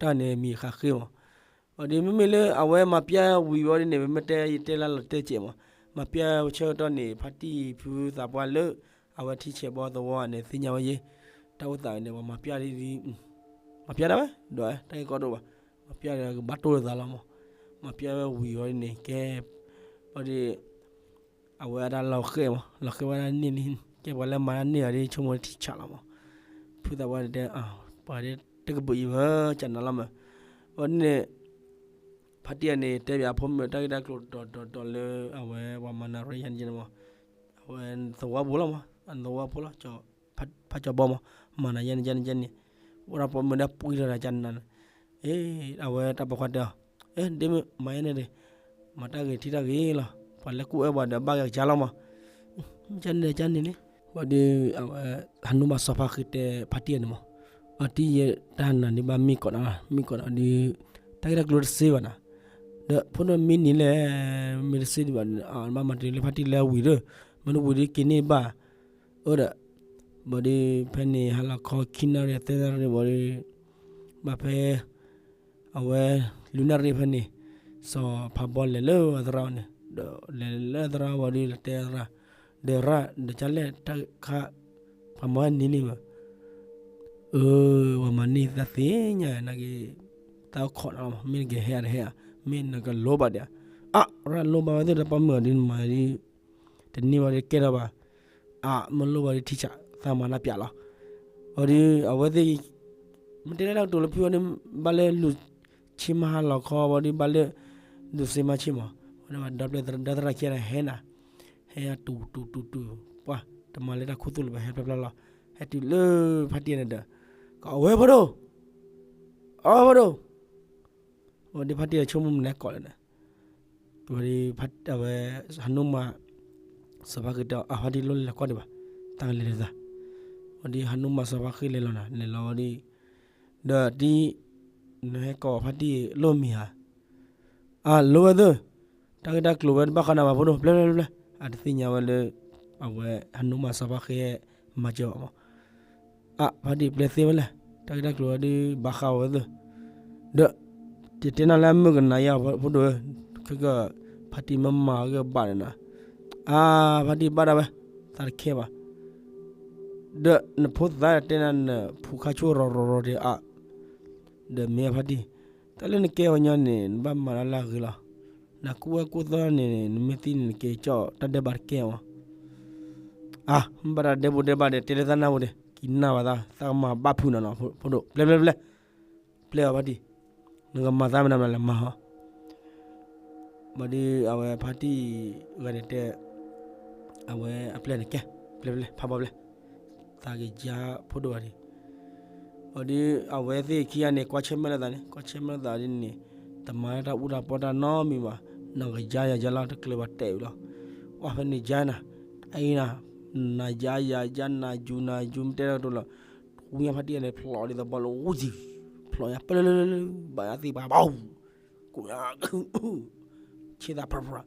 တၢ်န့ၣ်မံၤဃးဃ့မး ဝံၤဒီးမ့မ့ၢ်လၢအဝဲမၤပျၢ်ဝံၤဝံၤဒီးန့ၣ် ပမ့ၢ်တဲယတဲလၢလီၤတဲာ်ကဲးမး မၤပျၢ်ဝဲဆၢကတီၢ်န့ၣ် ဖါတံၢ်ဖုသးပှၢ်လၢ အဝဲထံဆဲးဘီသဝီန့ၣ် သ့ၣ်ညါဝဲယဲ တၢ်အိၣ်သးန့ၣ် ပှၤမၤပျၢ်ဒ် မၤပျၢ်ဒၣ်ဝဲ ဒီးတၢ်ဂ့ၢ်ကီဒိၣ်ဘၣ် မၤပျၢ်ဒီးကဘၣ်တိၢ်လိာ်သးလီၤမး မၤပျၢ်ဝဲဝံၤဝံၤန့ၣ် ကဲ ဘၣ်ဒီး အဝဲဒၣ်လီၤဃဲမး လီၤဃဲဝဲဒၣ်န့ၣ်န့ၣ် ကဲပှၤလၢမၤတၢ်န့ၢ်အီၤဒ်ဆိကမိၣ်ထံဆးလီၤမး ဖုသးပှၢ်တဲ ပှၤဒ်တကဘုးအံၤဝဲ ကနၤလီၤမး ဝဲန့ၣ် ဖါတံၢ်အန့ၣ် တဲဘၣ်အဖိမုၣ်တၢ်ဂ့ၢ်တၢ်ကျိၤဒီးဒီးဒီးလၢ အဝဲပှၤမၤနၤရ့ယါန့ၣ်မး အဝဲသဝီပူၤလီၤမး အသဝီဖိလီၤ ဖါကၠီဘီမး မၤနၤယါန့ၣ်ယါန့ၣ်ယါန့ၣ် အိၣ်ဒီးပိာ်မုၣ်ဒီးပှံၤထီၣ်ဒီးကနၤန့ၣ် အဝဲတၢ်ပိာ်ခွါတဲအီၤ ဒ်မ့ၢ်မၤယါန့ၣ်ဒီး မၤတၢ်ဂ့ၤထံတၢ်ဂ့ၤလီၤ ပှၤလၢကူၣ်အၢပှၤဒီးဘၣ်ဂဲၤကစၢ်လီၤမး ကန့ၣ်ဒီးကန့ၣ်န့ၣ် ဘၣ်ဒီးအဝဲ ဟးနူမးစီၤဖါဃ့တဲဖါတံၢ်အန့ၣ်မး အတံၢ်ယဲတၢ်နၤန့ၣ်ဘၣ်မ့ၢ်ကိးနၤ မ့ၢ်ကိးနၤဒီး တၢ်ဂ့ၢ်တၢ်ကျိၤတစ့ဘၣ်နၤ ဒီးဖိဒိၣ်မ့ၢ်နံၤလဲၣ် မ့ၢ်တစ့ဒံးဘၣ် ဘၣ်မၤတ့ၢ်လၢဖါတံၢ်လၢအဝံၤဒီး မ့ၢ်တဝံၤဒီးက့ၤန့ၢ်ဘၣ် အၢဒီး ဘၣ်ဒီး ဖဲန့ၣ်ဟါလီၤခီခံနၣ်ရံၣ်သၢနၣ်ရံၣ်ဘၣ်ဒီး ဘၣ်ဖဲ အဝဲ လွံၢ်နၣ်ရံၣ်ဖဲန့ၣ် စီၤဖးဘီလဲၤလၢအသရၣ်န့ၣ် ဒီးလဲၤလၢသရၣ်ဘၣ်ဒီး လဲၤတဲသရၣ် ဒီးရၣ် ဒီးကလဲၣ်တၢ်ခါ ပှၤမၤဝဲန့ၣ်န့ၣ်ဘၣ် အၢ ပှၤမၤန့ၢ်သးသ့ၣ်ညါနာ်က့ၤ တၢ်အိၣ်ခိးနၤလီၤ မ့ၢ်နကဟဲအတဟဲဧါ မ့ၢ်နကလိၣ်ဘၣ်ဒံးဧါ အါ ရၣ်လိၣ်ဘၣ်ဝဲသ့ၣ်ဒီးပှၤမုၣ်အီၤဒ်နမၤဒ် တန့ၢ်ဘၣ်ဒီးကဲထီၣ်ဘၣ် အါ မ့ၢ်လိၣ်ဘၣ်ဒီးထံဆး သးမၤနၢ်ပၠးလီၤ အီၤဒီး အဝဲသ့ၣ် မ့ၢ်တဲလၢတၢ်ကတိၤလၢဖုအီၤဒီး ဘၣ်လၢလူၤဆ့မါဟါလီၤခီဘၣ်ဒီး ဘၣ်လၢ လူၤဆ့မါဆ့မး ဝဲဒၣ်ဒီပျဲၢ်ဒီသရၣ်ခံဂၤန့ၣ်ဟဲနၤ ဟဲတူၤတူၤတူၤတူၤ ပှၤ တမၤလၢတၢ်ခူသူၣ်လၢၤဘၣ် ဟဲဖျါဖျါလီၤ ဟဲတုၤလၢဖါတံၢ်န့ၣ်ဒီး ကအိၣ်ဝဲဖိဒိၣ် အိၣ်ဝဲဖိဒိၣ် ဝဲဒ်ဖါတံၢ်ဆိကမိၣ်မနုၤကိးလဲၣ်န့ၣ် ဝဲဒ်အဝဲ ဟးနူမး စီၤဖါဃ့တဲအီၤ အဖါတံၢ်လိၣ်လဲၤကွၢ်ဒံးဘၣ် တၢ်ကလဲၤဒ်သး ဝဲဒ်ဟးနူမးစီၤဖါဃ့လဲၤလီၤနၤ လဲၤလီၤဝဲဒ် ဒီးတံၢ် နဟဲကိးဖါတံၢ်လိၣ်မံၤဧါ အၢ လိၣ်ဝဲသ့ၣ် တၢ်ဂ့ၢ်တၢ်ကျိၤဝဲတဘၣ်ဃးနၤဘၣ်ဖိဒိၣ် ပျဲပျဲပျဲပျဲ အတသ့ၣ်ညါဝဲလၢ အဝဲ ဟးနူမးစီၤဖါဃ့မၤစၢၤဘၣ်မး အၢ ဖါတံၢ်ပျဲသ့ဝဲလဲၣ် တၢ်ဂ့ၢ်တၢ်ကျိၤဝဲဒ်ဘၣ်ဃးဝဲသ့ၣ် ဒီး ယတဲနၤလၢအမုၢ်ကနၤယါဖိဒိၣ်ဧၢ ခဲကၢ ဖါတံၢ်မ့ၢ်မၤအီၤဂ့ၤဘၣ်န့ၣ်နၤ အၢ ဖါတံၢ်ဘၣ်ဒၣ်ဝဲ သးတခဲဘၣ် ဒီးနဖိသၣ်တဲနၤနဖူးခါဆိၣ်ရီၤရီၤရီၤဒံးအါ ဒီးမ့ၢ်အဖါတံၢ် တၢ်လၢနကဲပှၤကညီန့ၣ် နဘၣ်မၤတၢ်လၢအဂ့ၤလီၤ နကူၣ်ဝဲကူၣ်သီန့ၣ် နမ့ၢ်သံန့ၣ် နက့ၤကၠီၣ်တၢ်ဒဲးဘးတကဲမး အါ မ့ၢ်ဘၣ်တၢ်ဒဲးဘိးဒဲးဘးဒီး တဲလၢသးနၢ်ပူၤဒီး ကံနၢ်ဘၣ်သး သးကမၤဘၣ်ဖုးနၤနီၤ ဖိဒိၣ် ပျဲပျဲပျဲ ပျဲအီၤဖါတံၢ် နကမၤသးမနုၤမနုၤလဲၣ်မၤဟီ ဘၣ်ဒီးအဝဲဖါတံၢ်ဂၤန့ၣ်တဲ အဝဲအပျဲၢ်န့ၣ်ကဲ ပျဲပျဲ ဖးဘီပျဲ သးကယါဖိဒိၣ်ဂၤဒံး ဘၣ်ဒီးအဝဲသ့ၣ်ခံဂၤန့ၣ် ကွၢ်ဆၢၣ်မဲာ်လိာ်သးန့ၣ် ကွၢ်ဆၢၣ်မဲာ်လိာ်သးဒ်န့ၣ် တမၤလၢတၢ်အူတၢ်ပီၢ်တၢ်နီတမံၤဘၣ် နီၢ်ကယါယၤယါလီၤ တကျၢၤဘၣ်တဲာ်ဝံၤလီၤ အီၣ်ဖဲန့ၣ်ယါနၤ တၢ်အံၤနၤ နၤယါယၤယါ နၤယူၤနၤယူၤ မ့ၢ်တဲတၢ်ကတိၤလီၤ ဝံၤဖါတံၢ်န့ၣ် ဖျိးဒ်သိးဘီလၢဝူစံၤ ဖျိးညါပလၢလၢလၢလၢ ဘၣ်ယါသ့ၣ်ပှၤဘၣ် ကိးညါ ဆ့သးဖရၣ်ဖရၣ်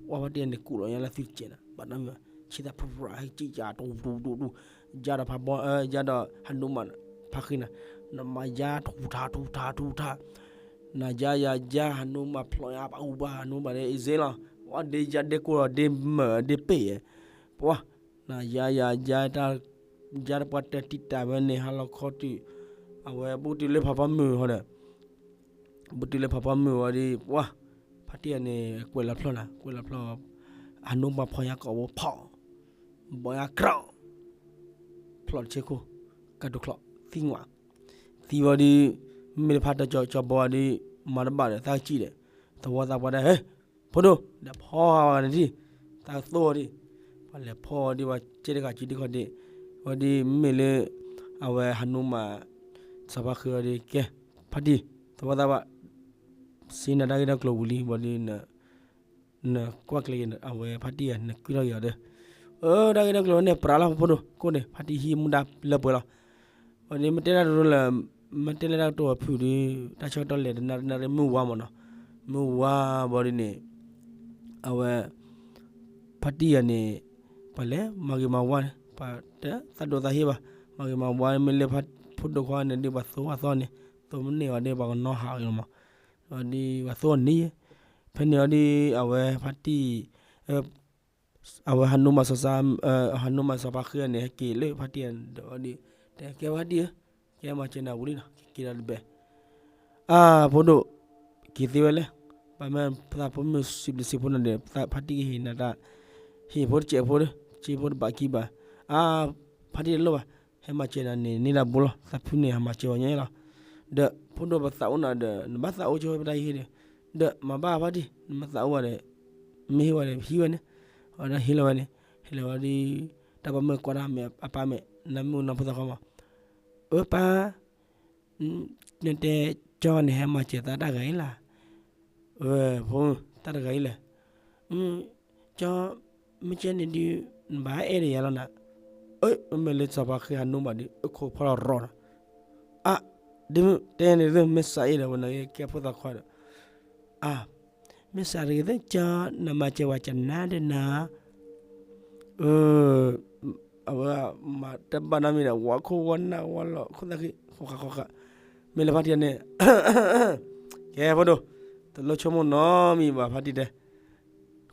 ဝံၤဖါတံၢ်န့ၣ် ကူးလီၤညါလၢသွံၣ်စဲးနၤ ဘၣ်နီတမံၤဘၣ် ဆ့သးဖရၣ်ဖရၣ် ဟဲကံၣ်ယါတူတူတူတူ ယါဒီးဖးဘီ ယါဒီးဟးနူမး ဖါဃ့နၤ နမၤယါထူထါထူထါထူထါ နၤယါယၤယါ ဟးနူမးဖျိးညါပှၤအူဘၣ် ဟးနူမးဒ်အံၤစ့လီၤ ဝံၤဒ်ယါဒ်ကိၢ်ဒီးဒ်မၢၢ်ဒ်ပ့ၢ် ပှၤ နၤယါယၤယါ ယါတပှၢ်တၢၢ်တံာ်တာ်ဝဲန့ၣ် ဟါလီၤခီတုၤ အဝဲဘူးတုၤလၢဖးဖီမုၢ်ဟီဒီး ဘူးတုၤလၢဖးဖီမုၢ်ဝံၤဒီး ပှၤ ဖါတံၢ်အန့ၣ် ကွဲးလီၤဖျီၣ်နၤ ကွဲးလီၤဖျီၣ် ဟးနူမးဖျိးညါကိာ်ဘိဖီၣ် ဘီညါကြီၣ် ဖျိးတဆ့ခိၣ် ကးဒိၣ်ချီၣ် သံဝံၤ သံဝံၤဒီး မ့ၢ်လၢဖါတံၢ်ကၠီဘီဒီး မၤတဘၣ်ဒီး သးကစံၣ်ဒီး သဝီသးပှၢ်တဲ ဟဲ ဖိဒိၣ် လဲၤဖီၣ်ဝဲနၤဒံး သးကသိၣ်ဝဲဒံး ပှၤလဲၤဖီၣ်ဝဲဒံး ပှၤကဲတဂၤကံဒံးခီဒံး ဝံၤဒီးမ့မ့ၢ်လၢ အဝဲဟးနူမး စီၤဖါဃ့ဝံၤဒီး ကဲ ဖါတံၢ် သဝီသးပှၢ် စံးနၤတၢ်ဂ့ၢ်တၢ်ကျိၤဝံၤလံ ဘၣ်ဒီး နကွၢ်ကျဲၤက့ၤ အဝဲဖါတံၢ်ဧၢ နကွံာ်ထီၣ်က့ၤအီၤဒီး အၢ တၢ်ဂ့ၢ်တၢ်ကျိၤန့ၣ် ပြးလီၤဖိဒိၣ် ကိးန့ၣ် ဖါတံၢ်ဟံးမူဒါလၢပှဲၤလီၤ ဘၣ်ဒီးမ့ၢ်တဲတၢ်တရူလၢ မ့ၢ်တဲလၢတၢ်ကတိၤအဖုၣ်ဒီး တၢ်ဆၢကတီၢ်လဲၤတနၣ်ရ့တနၣ်ရ့မုၢ်ဝါမးနီၤ, မုၢ်ဝါဘီဒ်န့ၣ် အဝဲ ဖါတံၢ်ယၤန့ၣ် ပှၤလဲၤမၤဂ့ၤမၤဝါန့ၣ် ပှၤတသးဒိၣ်သးဟ့ဘၣ်, မၤဂ့ၤမၤဝါမ့ၢ်လၢဖိဒိၣ်ခွါန့ၣ်ဒီး ပှၤသိအသီန့ၣ် သိမ့ၢ်န့ၢ်ဝဲဒီး ပှၤကနီၤဟးဂ့ၤလီၤမး, ဒီးပှၤသိအနံၤယဲ, ဖဲန့ၣ်အီၤဒီး အဝဲဖါတံၢ် အဝဲဟးနိမးစီၤစါ, ဟးနိမးစီၤဖါဃ့န့ၣ် ဟဲက့ၤလၢဖါတံၢ်ဒီးအီၤဒီး တဲကဲဖါတံၢ်ဧၢ, ကဲမၤစၢၤနၤဝံၤလံနီၤ, က့ၤဒီးတဘဲ အါ ဖိဒိၣ် က့ၤသ့ဝဲလဲၣ်, ပမ့ၢ်သးဖိမုၣ်စံးဘျုးစံးဖှိၣ်နၤဒီး ဖါတံၢ်ကဟ့ၣ်နၤတၢ်, ဟ့ၣ်ဖိတစဲးဖိဒီး စ့ဖိတဘးခံဘး, အါ ဖါတံၢ်တလိၣ်ဘၣ်, ဟဲမၤစၢၤနၤန့ၣ် န့ၢ်ဒၣ်ဘိလီၤ, သးဖုန့ၣ် ဟးမၤစၢၤဝဲညါလီၤ, ဒီးဖိဒိၣ်ပသးအိၣ်နၤဒီး နဘၣ်သးအိၣ်ဆိဝဲပတၢ်ဟံၣ်ဒီး, ဒီးမၤဘၣ်ဖါတံၢ် နမ့ၢ်သးအိၣ်ဝဲဒီး, မ့ၢ်ဟ့ၣ်ဝဲဒီးဟံးဝဲန့ၣ်, အဝဲဒၣ်ဟ့ၣ်လီၤဝဲန့ၣ်, ဟ့ၣ်လီၤဝဲဒီး တၢ်ပၢ်မုၣ်ကွၢ်တၢ်မ့ၢ်အပၢ်မ့ၢ် နၢမုၣ်ကနီၤဖိသၣ်ခွါမး, အၢပၢ် နတဲကၠီန့ၣ် ဟဲမၤစၢၤသးတၢ်ဂၤအံၤလၢ်, ဝဲ ဖိ တၢ်တဂၤအံၤလဲၣ်, ကၠီ မ့ၢ်ကဲန့ၣ်ဒုး နဘၣ်အဲၣ်ဒိးယၤလီၤနၤ, မ့မ့ၢ်လၢစီၤပၤဃ့ဟးနိဘၣ်ဒီး အခိၣ်ဖီလီၤရီၤနီၤ, အါ ဒ့မုၣ် တဲန့ၣ်ဒုး မ့ၢ်စးအ့ၣ်ဒီးဝဲန့ၣ်ကဲဖိသၣ်ခွါဒီး, အါ မ့ၢ်စးတဂ့ၤသ့ၣ်ကၠီ နမၤစၢၤဝဲကနါဒီးနၤ အဝဲမၤတဘၣ်နီတမံၤဒီး ဝါခိၣ်ဝါနၢ်ဝါလီၤ ခိၣ်သၣ်ဃံ ဃီဃီဃီဃီ, မ့ၢ်လၢဖါတံၢ်န့ၣ်, ကဲဖိဒိၣ်, တလိၣ်ဆိကမိၣ်နီတမံၤဘၣ်ဖါတံၢ်တဲ,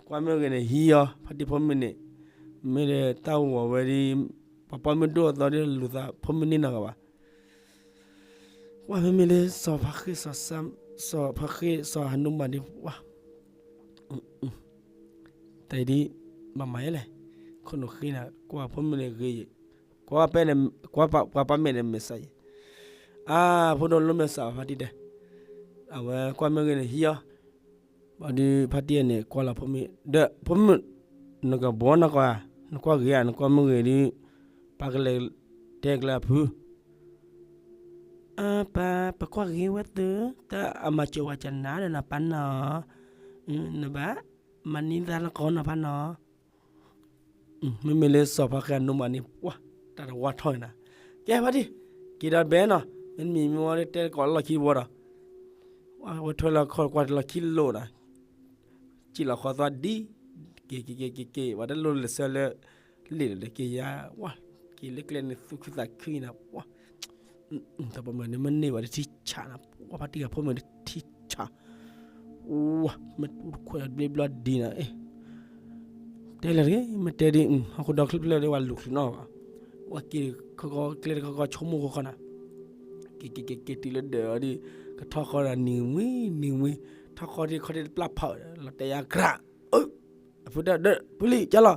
ကွၢ်မ့ၢ်ဂ့ၤန့ၣ် ဟံးအီၤ ဖါတံၢ်ဖိမုၣ်န့ၣ်, မ့ၢ်ဒီးတၢ်ဂီၤဝဲဒီး, ပှၤပီမ့ၢ်ဒိၣ်အသီဒီးလူၤသးဖိမုၣ်န့ၢ်နီတဂၤဘၣ် ကွၢ်မ့မ့ၢ်လၢစီၤဖါဃ့, စီၤဖါဃ့ စီၤဟးနူမးဒ်ဝဲ, တၢ်အံၤဒ်, ဘၣ်မၤယဲလဲၣ်, ခိၣ်နူာ်ဃ့နၤ ကွၢ်ဖိမုၣ်န့ၣ်ဂ့ၤ, ကွၢ်ပှၤပၢ်မဲာ်န့ၣ်မဲာ်ဆှးယဲ, အါ ဖိဒိၣ်လိၣ်မဲာ်ဆှးဖါတံၢ်တဲ, အဝဲကွၢ်မ့ၢ်ဂ့ၤန့ၣ်ဟံးအီၤ ဘၣ်ဒီးဖါတံၢ်န့ၣ် ကွၢ်လီၤဖိမုၣ်, ဒီးဖိမုၣ်, နကဘီနကွၢ်, နကွၢ်ဂ့ၤဧါ, နကွၢ်မ့ၢ်ဂ့ၤဒီး, ပၢ်ကလဲၤတဲကျဲအဖု, အၢ ပၢ် ပကွၢ်ဂ့ၤဝဲသု, တၢ်အမၤစၢၤဝဲကနါဒီးနၤပၢ်နီၤ, နဘၣ်မၤန့ၢ်သးလၢကီၢ်နီၤပၢ်နီၤ မ့မ့ၢ်လၢစီၤဖါဃ့အနိမးန့ၣ် ပှၤတၢ်တဝါထီၣ်န့ၣ်, ကဲဖါတံၢ်, က့ၤဒီးဘဲနီၤ, မ့မ့ၢ်မ့ၢ်ဝဲတဲကီးလီၢ်ခံတဘိဒီး, ဝဲထွဲလီၤခီၣ်ကွၢ်လီၢ်ခံလိာ်ဒီး, စံၣ်လီၤခီသွါဒ်, က့ၤက့ၤက့ၤက့ၤက့ၤ ပှၤတလိၣ်လၢဆၢလၢ, လ့ၣ်လီၤဒီးက့ၤယါ, ဝါ, က့ၤလၢကျဲန့ၣ်သူၣ်ခုသးခုနၤ, ဝါ တၢ်ပိာ်မုၣ်န့ၣ်မ့ၢ်န့ၢ်ဝဲတထံဆးနၤ, ပှၤဖါတံၢ်အဖိမုၣ်တထံဆး, ဝါ, မ့ၢ်တခွဲးဘျ့ဘျီဒ်နၤ, တဲလၢတဂ့ၤ, မ့ၢ်တဲဒ်, ဟီၣ်ခိၣ်ဒီချံဖျၢၣ်ဒီးဝဲလူၤချုးနီၣ်ဘၣ်, ဝဲက့ၤခီခီကျဲတခီခီဆိကမိၣ်ခီခီနၤ, က့ၤက့ၤက့ၤက့ၤတုၤလၢဒၢးအီၤဒီး, ကထီၣ်ဃီဒီးနံၤဝံၤနံၤဝံၤ, ထီၣ်ဃီဒ်ခီဒ်တပျၢ်ဖး, လီၤတဲာ်ယါကြး အဖုတဲဒီး ဖုလံ ကၢ်လီၤ,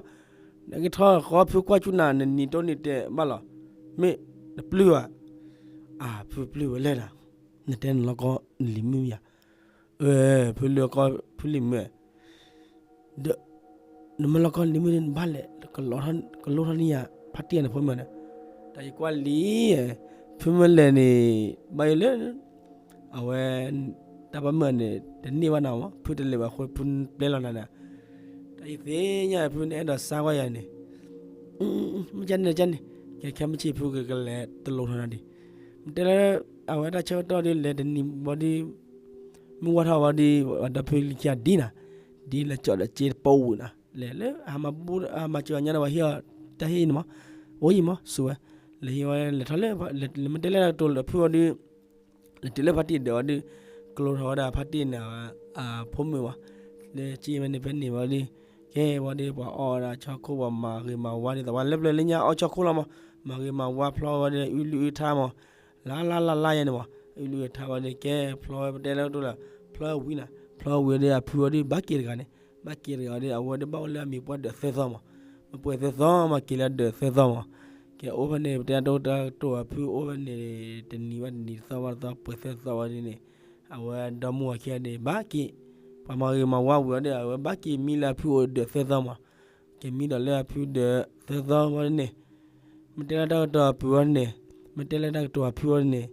နကထီၣ်ဃီဖုကွၢ်ကၠူနၤ နနံၤတိၢ်နံၤတဲာ်ဘၣ်လီၤ, မ့ၢ်တပျုၢ်ဘၣ်, အဖုပျုၢ်ဝဲလဲၣ်နၤ, နတဲနလီၢ်ကီၢ်နလံၤမုၢ်မ့ၢ်ဧါ, ဖုလံၤကီၢ် ဖုလံၤမုၢ် ဒီး နမ့ၢ်လီၢ်ကီၢ်လံၤမုၢ်န့ၣ် နဘၣ်လဲၤ ကလိထီၣ်န့ၢ်ယၤ ဖါတံၢ်န့ၣ်ဖိမုၣ်န့ၣ်, တၢ်ယကွၢ်လံ, ဖုမ့ၢ်လဲၤန့ၣ် ဘၣ်ယိၣ်လၢ အဝဲ တၢ်ဘၣ်မုၢ်န့ၣ် တန့ၢ်ဘၣ်နၤမး ဖုတလဲၤဘၣ်အဃိ ဖုပျဲလီၤနၤန့ၣ်, တၢ်ယသ့ၣ်ညါဖုန့ၣ်အဲၣ်ဒိးစါကွၢ်ယၤန့ၣ်, မ့ၢ်ကန့ၣ်ကန့ၣ်, ကဲခဲမုၢ်ဆ့ၣ်ဖုကကလဲၤတလိထီၣ်နၤဒံး, မ့ၢ်တဲလၢ အဝဲတၢ်ဆၢကတီၢ်ဒီးလဲၤတနံၤဘၣ်ဒီး မုၢ်ဝါထီၣ်ဘၣ်ဒီး ပှၤဒီဖုလံၤခံဂၤဒ်နၤ, ဒ်လဲၤကၠီၣ်ဒီးစ့တပီဝံၤနၤ, လဲၤလၢ ဟးမၤဘူၣ် ဟးမၤစၢၤအညါဒီးပှၤဟ့ၣ်အီၤ တၢ်ဟ့ၣ်အံၤန့ၣ်မး, အိၣ်ယံၤမး စူၤဝဲ, လဲၤဟ့ၣ်ဝဲလဲၤထီၣ်လၢ မ့ၢ်တဲလၢတၢ်ကတိၤလၢဖုအီၤဒီး လဲၤတုၤလၢဖါတံၢ်ဒၢးအီၤဒီး ကလိထီၣ်ဝဲဒၣ်ဖါတံၢ်န့ၣ် အဖိမုၣ်မး, လၢက့ဝဲန့ၣ်ဖဲန့ၣ်ဝံၤဒီး ကဲဝံၤဒီး ပှၤအီၣ်ဝဲဒၣ်ဆီခိၣ် ပှၤမၤဂ့ၤမၤဝါဒ်သိး ပှၤလၢပျၢၤလၢညါအီၣ်ဆီခိၣ်လီၤမး, မၤဂ့ၤမၤဝါဖျီဝဲဒီး အုလုၢ်အုထါမး, လါလါလါလါယဲန့ၣ်မး, အုလုၢ်အထါဝဲဒီး ကဲဖျီဝဲပတဲလၢကတိၤလၢ ဖျီဝဲဝံၤနၤ, ဖျီဝဲဝံၤဒီးအဖုအီၤဒီး ဘၣ်က့ၤတဂၤန့ၣ်, ဘၣ်က့ၤတဂၤအီၤဒီး အဝဲဒီးဘၣ်အိၣ်လၢအမံၤပှၢ်ဒၢးသၢသီမး, မ့ၢ်ပှဲၤသၢသီမး က့ၤလၢဒၢးသၢသီမး, ကဲအိၣ်ဖဲန့ၣ် ပတဲတၢ်ကတိၤအဖုအိၣ်ဖဲန့ၣ် တနံၤဘၣ်တနံၤ တသီဘၣ်တသီ ပှဲၤသၢသီဝဲဒ်န့ၣ်, အဝဲဒီမါဝၤခံဂၤန့ၣ် ဘၣ်က့ၤ, ပှၤမၤဂ့ၤမၤဝါဝံၤအီၤဒီး အဝဲဘၣ်က့ၤမံလၢအဖုအိၣ်ဒၢးသၢသီမး, က့ၤမံဒီးလၢအဖုဒၢးသၢသီဝဲဒ်န့ၣ်, မ့ၢ်တဲလၢတၢ်ကတိၤအဖုဝဲဒ်န့ၣ်, မ့ၢ်တဲလၢတၢ်ကတိၤအဖုဝဲဒ်န့ၣ်,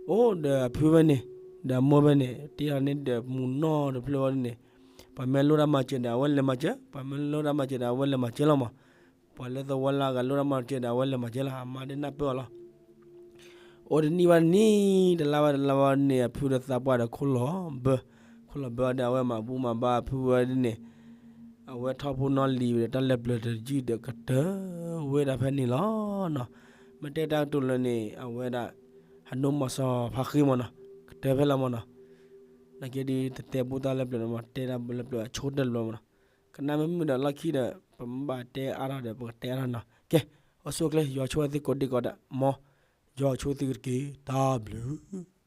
အိၣ်ဒီးအဖုဝဲန့ၣ်, ဒီးအမိၢ်ဝဲန့ၣ် တ့ထီၣ်န့ၢ်ဒီးမူနီတဖျၢၣ်ဝဲဒ်န့ၣ်, ပှၤမ့ၢ်လိၣ်တၢ်မၤစၢၤဒီး အဝဲလဲၤမၤစၢၤ, ပှၤမ့ၢ်လိၣ်တၢ်မၤစၢၤဒီး အဝဲလဲၤမၤစၢၤလီၤမး, ပှၤလၢသဝီလၢအဂၤလိၣ်တၢ်မၤစၢၤဒီး အဝဲလဲၤမၤစၢၤလီၤ, အမါဒ်နၢ်ပၢၢ်အီၤလီၤ. အိၣ်တနံၣ်ဘၣ်တနံၣ် တလါဘၣ်တလါဘၣ်န့ၣ် အဖုဒီးသးပှၢ်ဒီးခိၣ်လီၤဘၢ, ခိၣ်လီၤဘၢဒီး အဝဲမၤဘူၣ်မၤဘါအဖုဝဲဒ်န့ၣ်, အဝဲထီၣ်ဖိနီၣ်လံၤဝဲဒီးတၢ်လၢပျၢၤတယုၢ်ဒီးကတၢၢ်ဝဲဒၣ်ဖဲန့ၣ်လီၤနီၤ. မ့ၢ်တဲတၢ်ကတိၤလၢန့ၣ် အဝဲဒၣ် ဟးနိမီၤစီၤဖါဃံမ့ၢ်နီၤ, ကတၢၢ်ဖဲလီၤမ့ၢ်နီၤ. နာ်က့ဒ်တတဲဘူၣ်တၢ်လၢပျၢၤမ့ၢ် တဲတၢ်လၢပျၢၤအဆိကတၢၢ်တဘျီမ့ၢ်နီၤ. ကနၣ်မ့ၢ်မုာ်ဒီးလီၢ်ခံဒီး ပမ့ၢ်ဘၣ်တဲအါထီၣ်ဒီး ပကတဲအါထီၣ်နီၤ. ကဲ, အိၣ်ဆူၣ်အိၣ်ချ့ ယွၤဆိၣ်ဂ့ၤသုကိးဒံကိးဒဲး, မ်, ယွၤဆိၣ်ဂ့ၤသုတက့ၢ်, တၢ်ဘျုး